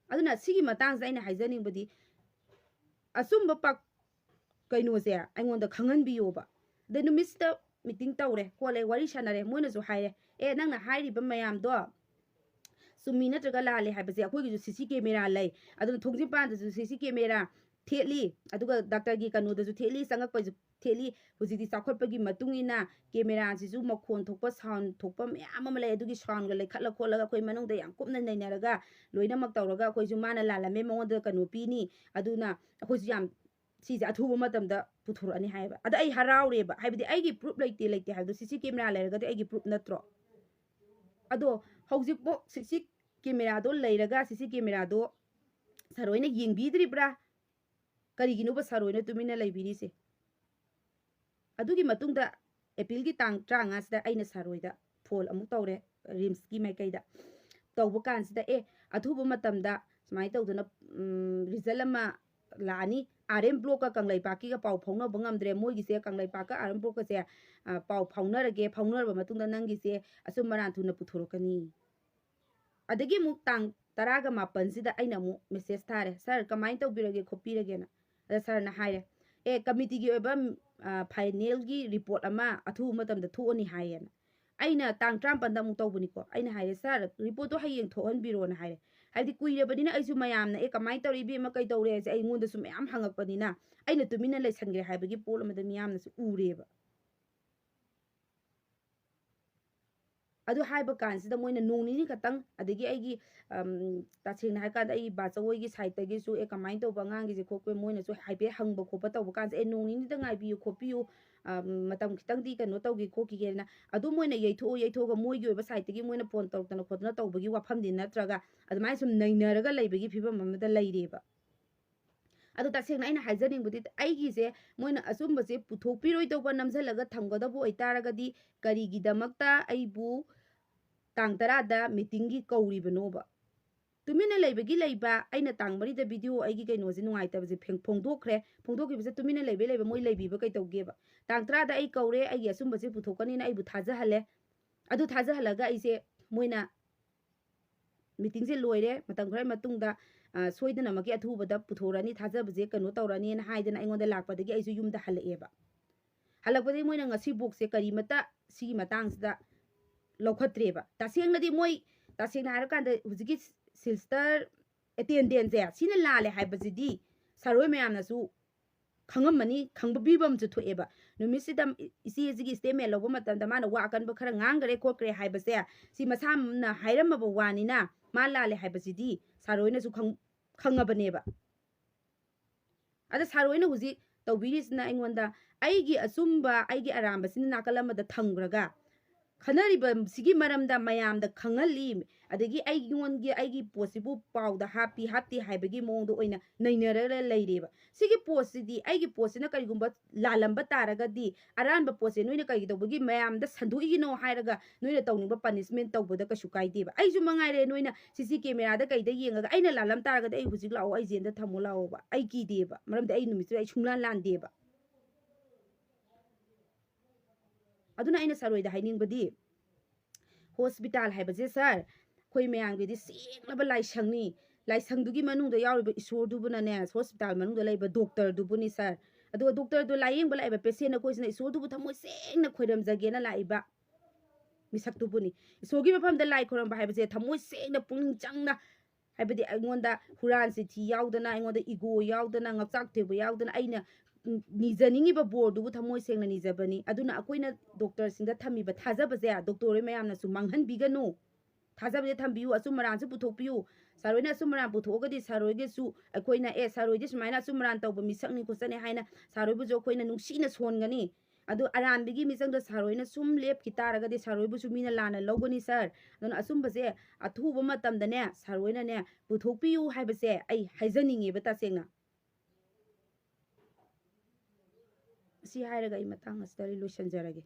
ꯑꯗꯨꯅ ꯁꯤꯒꯤ ꯃꯇꯥꯡꯁꯤꯗ ꯑꯩꯅ ꯍꯥꯏꯖꯅꯤꯡꯕꯗꯤ, ꯑꯆꯨꯝꯕ ꯄꯥꯛ-, ꯀꯩꯅꯣꯁꯦ ꯑꯩꯉꯣꯟꯗ ꯈꯪꯍꯟꯕꯤꯌꯣꯕ꯫ ꯑꯗ ꯅꯨꯃꯤꯠꯁꯤꯗ ꯃꯤꯇꯤꯡ ꯇꯧꯔꯦ ꯈꯣꯠꯂꯦ, ꯋꯥꯔꯤ ꯁꯥꯟꯅꯔꯦ, ꯃꯣꯏꯅꯁꯨ ꯍꯥꯏꯔꯦ, "ꯑꯦ, ꯅꯪꯅ ꯍꯥꯏꯔꯤꯕ ꯃꯌꯥꯝꯗꯣ ꯆꯨꯝꯃꯤ ꯅꯠꯇ꯭ꯔꯒ ꯂꯥꯜꯂꯤ ꯍꯥꯏꯕꯁꯦ ꯑꯩꯈꯣꯏꯒꯤꯁꯨ ꯁꯤ ꯁꯤ ꯀꯦꯃꯦꯔꯥ ꯂꯩ, ꯑꯗꯨꯅ ꯊꯣꯡꯖꯤꯟ ꯄꯥꯟꯗꯁꯨ ꯁꯤ ꯁꯤ ꯀꯦꯃꯦꯔꯥ ꯊꯦꯠꯂꯤ, ꯑꯗꯨꯒ ꯗꯥꯛꯇꯔꯒꯤ ꯀꯩꯅꯣꯗꯁꯨ ꯊꯦꯠꯂꯤ, ꯆꯪꯉꯛꯄꯁꯨ ꯊꯦꯠꯂꯤ꯫ ꯍꯧꯖꯤꯛꯇꯤ ꯆꯥꯎꯈꯠꯄꯒꯤ ꯃꯇꯨꯡ ꯏꯟꯅ ꯀꯦꯃꯦꯔꯥꯁꯤꯁꯨ ꯃꯈꯣꯟ ꯊꯣꯛꯄ, ꯁꯥꯎꯟ ꯊꯣꯛꯄ ꯃꯌꯥꯝ ꯑꯃ ꯂꯩ꯫ ꯑꯗꯨꯒꯤ ꯁꯥꯎꯟꯒ ꯂꯩꯈꯠꯂ ꯈꯣꯠꯂꯒ ꯑꯩꯈꯣꯏ ꯃꯅꯨꯡꯗ ꯌꯥꯝ ꯀꯨꯞꯅ ꯅꯩꯅꯔꯒ ꯂꯣꯏꯅꯃꯛ ꯇꯧꯔꯒ ꯑꯩꯈꯣꯏꯁꯨ ꯃꯥꯅ ꯂꯥꯜꯂꯝꯃꯦ, ꯃꯉꯣꯟꯗ ꯀꯩꯅꯣ ꯄꯤꯅꯤ, ꯑꯗꯨꯅ ꯑꯩꯈꯣꯏꯁꯨ ꯌꯥꯝ ꯁꯤꯁꯦ ꯑꯊꯨꯕ ꯃꯇꯝꯗ ꯄꯨꯊꯣꯔꯛꯑꯅꯤ" ꯍꯥꯏꯌꯦꯕ꯫ ꯑꯗ ꯑꯩ ꯍꯔꯥꯎꯔꯦꯕ, ꯍꯥꯏꯕꯗꯤ ꯑꯩꯒꯤ ꯄ꯭ꯔꯨꯞ ꯂꯩꯇꯦ, ꯂꯩꯇꯦ ꯍꯥꯏꯕꯗꯣ ꯁꯤ ꯁꯤ ꯀꯦꯃꯦꯔꯥ ꯂꯩꯔꯒꯗꯤ ꯑꯩꯒꯤ ꯄ꯭ꯔꯨꯞ ꯅꯠꯇ꯭ꯔꯣ? ꯑꯗꯣ ꯍꯧꯖꯤꯛꯐꯥꯎ ꯁꯤ ꯁꯤ ꯀꯦꯃꯦꯔꯥꯗꯣ ꯂꯩꯔꯒ ꯁꯤ ꯁꯤ ꯀꯦꯃꯦꯔꯥꯗꯣ ꯁꯥꯔ ꯍꯣꯏꯅ ꯌꯦꯡꯕꯤꯗ꯭ꯔꯤꯕ꯭ꯔꯥ? ꯀꯔꯤꯒꯤꯅꯣꯕ ꯁꯥꯔ ꯍꯣꯏꯅ ꯇꯨꯃꯤꯟꯅ ꯂꯩꯕꯤꯔꯤꯁꯦ? ꯑꯗꯨꯒꯤ ꯃꯇꯨꯡꯗ ꯑꯦꯄ꯭ꯔꯤꯜꯒꯤ ꯇꯥꯡ ꯇꯔꯥꯃꯉꯥꯁꯤꯗ ꯑꯩꯅ ꯁꯥꯔ ꯍꯣꯏꯗ ꯐꯣꯟ ꯑꯃꯨꯛ ꯇꯧꯔꯦ, ꯔꯤꯝꯁꯀꯤ ꯃꯥꯏꯀꯩꯗ꯫ ꯇꯧꯕ ꯀꯥꯟꯁꯤꯗ, "ꯑꯦ, ꯑꯊꯨꯕ ꯃꯇꯝꯗ ꯁꯨꯃꯥꯏꯅ ꯇꯧꯗꯅ, ꯎꯝ, ꯔꯤꯖꯜ ꯑꯃ ꯂꯥꯛꯑꯅꯤ꯫ ꯑꯥꯔ ꯑꯦꯝ ꯕ꯭ꯂꯣꯛꯀ ꯀꯪꯂꯩꯄꯥꯛꯀꯤꯒ ꯄꯥꯎ ꯐꯥꯎꯅꯕ ꯉꯝꯗ꯭ꯔꯦ, ꯃꯣꯏꯒꯤꯁꯦ ꯀꯪꯂꯩꯄꯥꯛꯀ ꯑꯥꯔ ꯑꯦꯝ ꯕ꯭ꯂꯣꯛꯀꯁꯦ ꯄꯥꯎ ꯐꯥꯎꯅꯔꯒꯦ, ꯐꯥꯎꯅꯔꯕ ꯃꯇꯨꯡꯗ ꯅꯪꯒꯤꯁꯦ ꯑꯆꯨꯝ ꯑꯔꯥꯟ ꯊꯨꯅ ꯄꯨꯊꯣꯔꯛꯀꯅꯤ꯫ ꯑꯗꯒꯤ ꯑꯃꯨꯛ ꯇꯥꯡ ꯇꯔꯥꯒ ꯃꯥꯄꯟꯁꯤꯗ ꯑꯩꯅ ꯑꯃꯨꯛ ꯃꯦꯁꯦꯖ ꯊꯥꯔꯦ, "ꯁꯥꯔ, ꯀꯃꯥꯏꯅ ꯇꯧꯕꯤꯔꯒꯦ ꯈꯣꯠꯄꯤꯔꯒꯦꯅ?" ꯑꯗ ꯁꯥꯔꯅ ꯍꯥꯏꯔꯦ, "ꯑꯦ, ꯀꯃꯤꯇꯤꯒꯤ ꯑꯣꯏꯕ ꯐꯥꯏꯅꯦꯜꯒꯤ ꯔꯤꯄꯣꯔꯠ ꯑꯃ ꯑꯊꯨꯕ ꯃꯇꯝꯗ ꯊꯣꯛꯑꯅꯤ ꯍꯥꯏꯌꯦꯅ꯫ ꯑꯩꯅ ꯇꯥꯡ ꯇꯔꯥꯃꯥꯄꯟꯗ ꯑꯃꯨꯛ ꯇꯧꯕꯅꯤꯀꯣ꯫ ꯑꯩꯅ ꯍꯥꯏꯔꯦ, "ꯁꯥꯔ, ꯔꯤꯄꯣꯔꯠꯇꯣ ꯍꯌꯦꯡ ꯊꯣꯛꯍꯟꯕꯤꯔꯣꯅ" ꯍꯥꯏꯔꯦ꯫ ꯍꯥꯏꯕꯗꯤ ꯀꯨꯏꯔꯕꯅꯤꯅ ꯑꯩꯁꯨ ꯃꯌꯥꯝꯅ, "ꯑꯦ, ꯀꯃꯥꯏꯅ ꯇꯧꯔꯤ, ꯏꯕꯦꯝꯃ, ꯀꯩ ꯇꯧꯔꯦ?" ꯍꯥꯏꯁꯦ ꯑꯩꯉꯣꯟꯗꯁꯨ ꯃꯌꯥꯝ ꯍꯪꯉꯛꯄꯅꯤꯅ ꯑꯩꯅ ꯇꯨꯃꯤꯟꯅ ꯂꯩꯁꯟꯈ꯭ꯔꯦ ꯍꯥꯏꯕꯒꯤ ꯄꯣꯠ ꯑꯃꯗ ꯃꯤꯌꯥꯝꯅꯁꯨ ꯎꯔꯦꯕ꯫ ꯑꯗꯨ ꯍꯥꯏꯕ ꯀꯥꯟꯁꯤꯗ ꯃꯣꯏꯅ ꯅꯣꯡ ꯅꯤꯅꯤ ꯈꯛꯇꯪ, ꯑꯗꯒꯤ ꯑꯩꯒꯤ, ꯑꯝ, ꯇꯁꯦꯡꯅ ꯍꯥꯏꯔꯀꯥꯟꯗ ꯑꯩ ꯕꯥꯆꯧ ꯍꯣꯏꯒꯤ ꯁꯥꯏꯠꯇꯒꯤꯁꯨ, "ꯑꯦ, ꯀꯃꯥꯏꯅ ꯇꯧꯕ ꯑꯉꯥꯡꯒꯤꯁꯦ ꯈꯣꯠꯄ?" ꯃꯣꯏꯅꯁꯨ ꯍꯥꯏꯐꯦꯠ ꯍꯪꯕ ꯈꯣꯠꯄ ꯇꯧꯕ ꯀꯥꯟꯁꯦ, "ꯑꯦ, ꯅꯣꯡ ꯅꯤꯅꯤꯗ ꯉꯥꯏꯕꯤꯌꯨ ꯈꯣꯠꯄꯤꯌꯨ, ꯑꯝ, ꯃꯇꯝ ꯈꯤꯇꯪꯗꯤ ꯀꯩꯅꯣ ꯇꯧꯈꯤ ꯈꯣꯠꯈꯤꯒꯦꯅ" ꯑꯗꯨꯝ ꯃꯣꯏꯅ ꯌꯩꯊꯣꯛꯑ ꯌꯩꯊꯣꯛꯑꯒ ꯃꯣꯏꯒꯤ ꯑꯣꯏꯕ ꯁꯥꯏꯠꯇꯒꯤ ꯃꯣꯏꯅ ꯐꯣꯟ ꯇꯧꯔꯛꯇꯅ ꯈꯣꯠꯇꯅ ꯇꯧꯕꯒꯤ ꯋꯥꯐꯝꯗꯤ ꯅꯠꯇ꯭ꯔꯒ ꯑꯗꯨꯃꯥꯏꯅ ꯁꯨꯝ ꯅꯩꯅꯔꯒ ꯂꯩꯕꯒꯤ ꯐꯤꯕꯝ ꯑꯃꯗ ꯂꯩꯔꯦꯕ꯫ ꯑꯗꯣ ꯇꯁꯦꯡꯅ ꯑꯩꯅ ꯍꯥꯏꯖꯅꯤꯡꯕꯗꯤ, ꯑꯩꯒꯤꯁꯦ ꯃꯣꯏꯅ ꯑꯆꯨꯝꯕꯁꯦ ꯄꯨꯊꯣꯛꯄꯤꯔꯣꯏꯗꯧꯕ ꯅꯝꯁꯤꯜꯂꯒ ꯊꯝꯒꯗꯕ ꯑꯣꯏꯇꯥꯔꯒꯗꯤ ꯀꯔꯤꯒꯤꯗꯃꯛꯇ ꯑꯩꯕꯨ ꯇꯥꯡ ꯇꯔꯥꯗ ꯃꯤꯇꯤꯡꯒꯤ ꯀꯧꯔꯤꯕꯅꯣꯕ? ꯇꯨꯃꯤꯟꯅ ꯂꯩꯕꯒꯤ ꯂꯩꯕ, ꯑꯩꯅ ꯇꯥꯡ ꯃꯔꯤꯗ ꯚꯤꯗꯤꯑꯣ ꯑꯩꯒꯤ ꯀꯩꯅꯣꯁꯦ ꯅꯨꯡꯉꯥꯏꯇꯕꯁꯦ ꯐꯦꯡ-, ꯐꯣꯡꯗꯣꯛꯈ꯭ꯔꯦ, ꯐꯣꯡꯗꯣꯛꯈꯤꯕꯁꯦ ꯇꯨꯃꯤꯟꯅ ꯂꯩꯕꯩ ꯂꯩꯕ, ꯃꯣꯏ ꯂꯩꯕꯤꯕ ꯀꯩꯇꯧꯒꯦꯕ? ꯇꯥꯡ ꯇꯔꯥꯗ ꯑꯩ ꯀꯧꯔꯦ, ꯑꯩꯒꯤ ꯑꯆꯨꯝꯕꯁꯦ ꯄꯨꯊꯣꯛꯀꯅꯤꯅ ꯑꯩꯕꯨ ꯊꯥꯖꯍꯜꯂꯦ꯫ ꯑꯗꯨ ꯊꯥꯖꯍꯜꯂꯒ ꯑꯩꯁꯦ ꯃꯣꯏꯅ ꯃꯤꯇꯤꯡꯁꯦ ꯂꯣꯏꯔꯦ, ꯃꯇꯝ ꯈꯔꯒꯤ ꯃꯇꯨꯡꯗ, ꯑ, ꯁꯣꯏꯗꯅꯃꯛꯀꯤ ꯑꯊꯨꯕꯗ ꯄꯨꯊꯣꯔꯛꯑꯅꯤ, ꯊꯥꯖꯕꯁꯦ ꯀꯩꯅꯣ ꯇꯧꯔꯅꯤꯅ ꯍꯥꯏꯗꯅ ꯑꯩꯉꯣꯟꯗ ꯂꯥꯛꯄꯗꯒꯤ ꯑꯩꯁꯨ ꯌꯨꯝꯗ ꯍꯜꯂꯛꯑꯦꯕ꯫ ꯍꯜꯂꯛꯄꯗꯒꯤ ꯃꯣꯏꯅ ꯉꯁꯤꯕꯣꯛꯁꯦ ꯀꯔꯤꯃꯠꯇ ꯁꯤꯒꯤ ꯃꯇꯥꯡꯁꯤꯗ ꯂꯧꯈꯠꯇ꯭ꯔꯦꯕ꯫ ꯇꯁꯦꯡꯅꯗꯤ ꯃꯣꯏ, ꯇꯁꯦꯡꯅ ꯍꯥꯏꯔꯀꯥꯟꯗ ꯍꯧꯖꯤꯛꯀꯤ ꯁꯤꯜꯁꯇꯔ ꯑꯦꯇꯦꯟꯗꯦꯟꯁꯦ ꯁꯤꯅ ꯂꯥꯜꯂꯦ ꯍꯥꯏꯕꯁꯤꯗꯤ ꯁꯥꯔ ꯍꯣꯏ ꯃꯌꯥꯝꯅꯁꯨ ꯈꯪꯉꯝꯃꯅꯤ, ꯈꯪꯕ ꯄꯤꯕ ꯑꯃꯁꯨ ꯊꯣꯛꯑꯦꯕ꯫ ꯅꯨꯃꯤꯠꯁꯤꯗ ꯏ-, ꯏꯆꯦꯁꯤꯒꯤ ꯁ꯭ꯇꯦꯠꯃꯦꯟ ꯂꯧꯕ ꯃꯇꯝꯗ ꯃꯥꯅ ꯋꯥ ꯑꯀꯟꯕ ꯈꯔ ꯉꯥꯡꯈꯔꯦ ꯈꯣꯠꯈ꯭ꯔꯦ ꯍꯥꯏꯕꯁꯦ, ꯁꯤ ꯃꯁꯥꯅ ꯍꯥꯏꯔꯝꯃꯕ ꯋꯥꯅꯤꯅ ꯃꯥ ꯂꯥꯜꯂꯦ ꯍꯥꯏꯕꯁꯤꯗꯤ ꯁꯥꯔ ꯍꯣꯏꯅꯁꯨ ꯈꯪ-, ꯈꯪꯉꯕꯅꯦꯕ꯫ ꯑꯗ ꯁꯥꯔ ꯍꯣꯏꯅ ꯍꯧꯖꯤꯛ ꯇꯧꯕꯤꯔꯤꯁꯤꯅ ꯑꯩꯉꯣꯟꯗ ꯑꯩꯒꯤ ꯑꯆꯨꯝꯕ, ꯑꯩꯒꯤ ꯑꯔꯥꯟꯕꯁꯤꯅ ꯅꯥꯀꯜ ꯑꯃꯗ ꯊꯝꯈ꯭ꯔꯒ, ꯈꯟꯅꯔꯤꯕ ꯁꯤꯒꯤ ꯃꯔꯝꯗ ꯃꯌꯥꯝꯗ ꯈꯪꯍꯜꯂꯤ, ꯑꯗꯒꯤ ꯑꯩꯉꯣꯟꯒꯤ, ꯑꯩꯒꯤ ꯄꯣꯠꯁꯤꯕꯨ ꯄꯥꯎꯗ ꯍꯥꯞꯄꯤ ꯍꯥꯞꯇꯦ ꯍꯥꯏꯕꯒꯤ ꯃꯑꯣꯡꯗ ꯑꯣꯏꯅ ꯅꯩꯅꯔꯒ ꯂꯩꯔꯦꯕ꯫ ꯁꯤꯒꯤ ꯄꯣꯠꯁꯤꯗꯤ, ꯑꯩꯒꯤ ꯄꯣꯠꯁꯤꯅ ꯀꯔꯤꯒꯨꯝꯕ ꯂꯥꯜꯂꯝꯕ ꯇꯥꯔꯒꯗꯤ, ꯑꯔꯥꯟꯕ ꯄꯣꯠꯁꯦ ꯅꯣꯏꯅ ꯀꯩꯒꯤꯗꯧꯕꯒꯤ ꯃꯌꯥꯝꯗ ꯁꯟꯗꯣꯛꯏꯒꯤꯅꯣ ꯍꯥꯏꯔꯒ ꯅꯣꯏꯅ ꯇꯧꯅꯤꯡꯕ punishment ꯇꯧꯕꯗ ꯀꯩꯁꯨ ꯀꯥꯏꯗꯦꯕ꯫ ꯑꯩꯁꯨ ꯃꯉꯥꯏꯔꯦ, ꯅꯣꯏꯅ ꯁꯤ ꯁꯤ camera ꯗ ꯀꯩꯗ ꯌꯦꯡꯉꯒ ꯑꯩꯅ ꯂꯥꯜꯂꯝ ꯇꯥꯔꯒꯗꯤ ꯑꯩ ꯍꯧꯖꯤꯛ ꯂꯥꯛꯑꯣ, ꯑꯩ ꯖꯦꯜꯗ ꯊꯝꯃꯣ ꯂꯥꯛꯑꯣꯕ, ꯑꯩ ꯀꯤꯗꯦꯕ꯫ ꯃꯔꯝꯗꯤ ꯑꯩ ꯅꯨꯃꯤꯠꯇꯨꯗ ꯑꯩ ꯁꯨꯡꯂꯥꯟ ꯂꯥꯟꯗꯦꯕ꯫ ꯑꯗꯨꯅ ꯑꯩꯅ ꯁꯥꯔ ꯍꯣꯏꯗ ꯍꯥꯏꯅꯤꯡꯕꯗꯤ, ꯍꯣꯁꯄꯤꯇꯥꯜ ꯍꯥꯏꯕꯁꯦ ꯁꯥꯔ, ꯑꯩꯈꯣꯏ ꯃꯌꯥꯝꯒꯤꯗꯤ ꯁꯦꯡꯂꯕ ꯂꯥꯏꯁꯪꯅꯤ꯫ ꯂꯥꯏꯁꯪꯗꯨꯒꯤ ꯃꯅꯨꯡꯗ ꯌꯥꯎꯔꯤꯕ ꯏꯁꯣꯔꯗꯨꯕꯨꯅꯅꯦ, ꯍꯣꯁꯄꯤꯇꯥꯜ ꯃꯅꯨꯡꯗ ꯂꯩꯕ ꯗꯣꯛꯇꯔꯗꯨꯕꯨꯅꯤ ꯁꯥꯔ꯫ ꯑꯗꯨꯒ ꯗꯣꯛꯇꯔꯗꯣ ꯂꯥꯏꯌꯦꯡꯕ ꯂꯥꯛꯏꯕ ꯄꯦꯁꯦꯟ ꯑꯩꯈꯣꯏꯁꯤꯅ ꯏꯁꯣꯔꯗꯨꯕꯨ ꯊꯃꯣꯏ ꯁꯦꯡꯅ ꯈꯣꯏꯔꯝꯖꯒꯦꯅ ꯂꯥꯛꯏꯕ ꯃꯤꯁꯛꯇꯨꯕꯨꯅꯤ꯫ ꯏꯁꯣꯔꯒꯤ ꯃꯐꯝꯗ ꯂꯥꯏ ꯈꯣꯏꯔꯝꯕ ꯍꯥꯏꯕꯁꯦ ꯊꯃꯣꯏ ꯁꯦꯡꯅ, ꯄꯨꯛꯅꯤꯡ ꯆꯪꯅ, ꯍꯥꯏꯕꯗꯤ ꯑꯩꯉꯣꯟꯗ ꯍꯨꯔꯥꯟ ꯆꯤꯊꯤ ꯌꯥꯎꯗꯅ, ꯑꯩꯉꯣꯟꯗ ego ꯌꯥꯎꯗꯅ, ꯉꯛꯆꯥꯛ ꯊꯦꯡꯕ ꯌꯥꯎꯗꯅ ꯑꯩꯅ, ꯎꯝ, ꯅꯤꯖꯅꯤꯡꯉꯤꯕ ꯕꯣꯔꯗꯨꯕꯨ ꯊꯃꯣꯏ ꯁꯦꯡꯅ ꯅꯤꯖꯕꯅꯤ꯫ ꯑꯗꯨꯅ ꯑꯩꯈꯣꯏꯅ ꯗꯣꯛꯇꯔꯁꯤꯡꯗ ꯊꯝꯃꯤꯕ ꯊꯥꯖꯕꯁꯦ ꯗꯣꯛꯇꯔ ꯍꯣꯏ ꯃꯌꯥꯝꯅꯁꯨ ꯃꯥꯡꯍꯟꯕꯤꯒꯅꯨ꯫ ꯊꯥꯖꯕꯁꯦ ꯊꯝꯕꯤꯌꯨ, ꯑꯆꯨꯝ ꯑꯔꯥꯟꯁꯨ ꯄꯨꯊꯣꯛꯄꯤꯌꯨ꯫ ꯁꯥꯔ ꯍꯣꯏꯅ ꯑꯆꯨꯝ ꯑꯔꯥꯟ ꯄꯨꯊꯣꯛꯑꯒꯗꯤ ꯁꯥꯔ ꯍꯣꯏꯒꯤꯁꯨ ꯑꯩꯈꯣꯏꯅ, "ꯑꯦ, ꯁꯥꯔ ꯍꯣꯏꯗꯤ ꯁꯨꯃꯥꯏꯅ ꯑꯆꯨꯝ ꯑꯔꯥꯟ ꯇꯧꯕ ꯃꯤꯁꯛꯅꯤ ꯈꯣꯠꯆꯅꯤ" ꯍꯥꯏꯅ ꯁꯥꯔ ꯍꯣꯏꯕꯨꯁꯨ ꯑꯩꯈꯣꯏꯅ ꯅꯨꯡꯁꯤꯅ ꯁꯣꯟꯒꯅꯤ꯫ ꯑꯗꯨ ꯑꯔꯥꯟꯕꯒꯤ ꯃꯤꯆꯪꯗ ꯁꯥꯔ ꯍꯣꯏꯅ ꯁꯨꯝ ꯂꯦꯞꯈꯤ ꯇꯥꯔꯒꯗꯤ ꯁꯥꯔ ꯍꯣꯏꯕꯨꯁꯨ ꯃꯤꯅ ꯂꯥꯟꯅ ꯂꯧꯒꯅꯤ ꯁꯥꯔ꯫ ꯑꯗꯨꯅ ꯑꯆꯨꯝꯕꯁꯦ ꯑꯊꯨꯕ ꯃꯇꯝꯗꯅꯦ ꯁꯥꯔ ꯍꯣꯏꯅꯅꯦ ꯄꯨꯊꯣꯛꯄꯤꯌꯨ ꯍꯥꯏꯕꯁꯦ ꯑꯩ ꯍꯥꯏꯖꯅꯤꯡꯉꯦꯕ ꯇꯁꯦꯡꯅ꯫ ꯁꯤ ꯍꯥꯏꯔꯒ ꯑꯩ ꯃꯇꯥꯡ ꯑꯁꯤꯗ ꯑꯩ ꯂꯣꯏꯁꯤꯟꯖꯔꯒꯦ꯫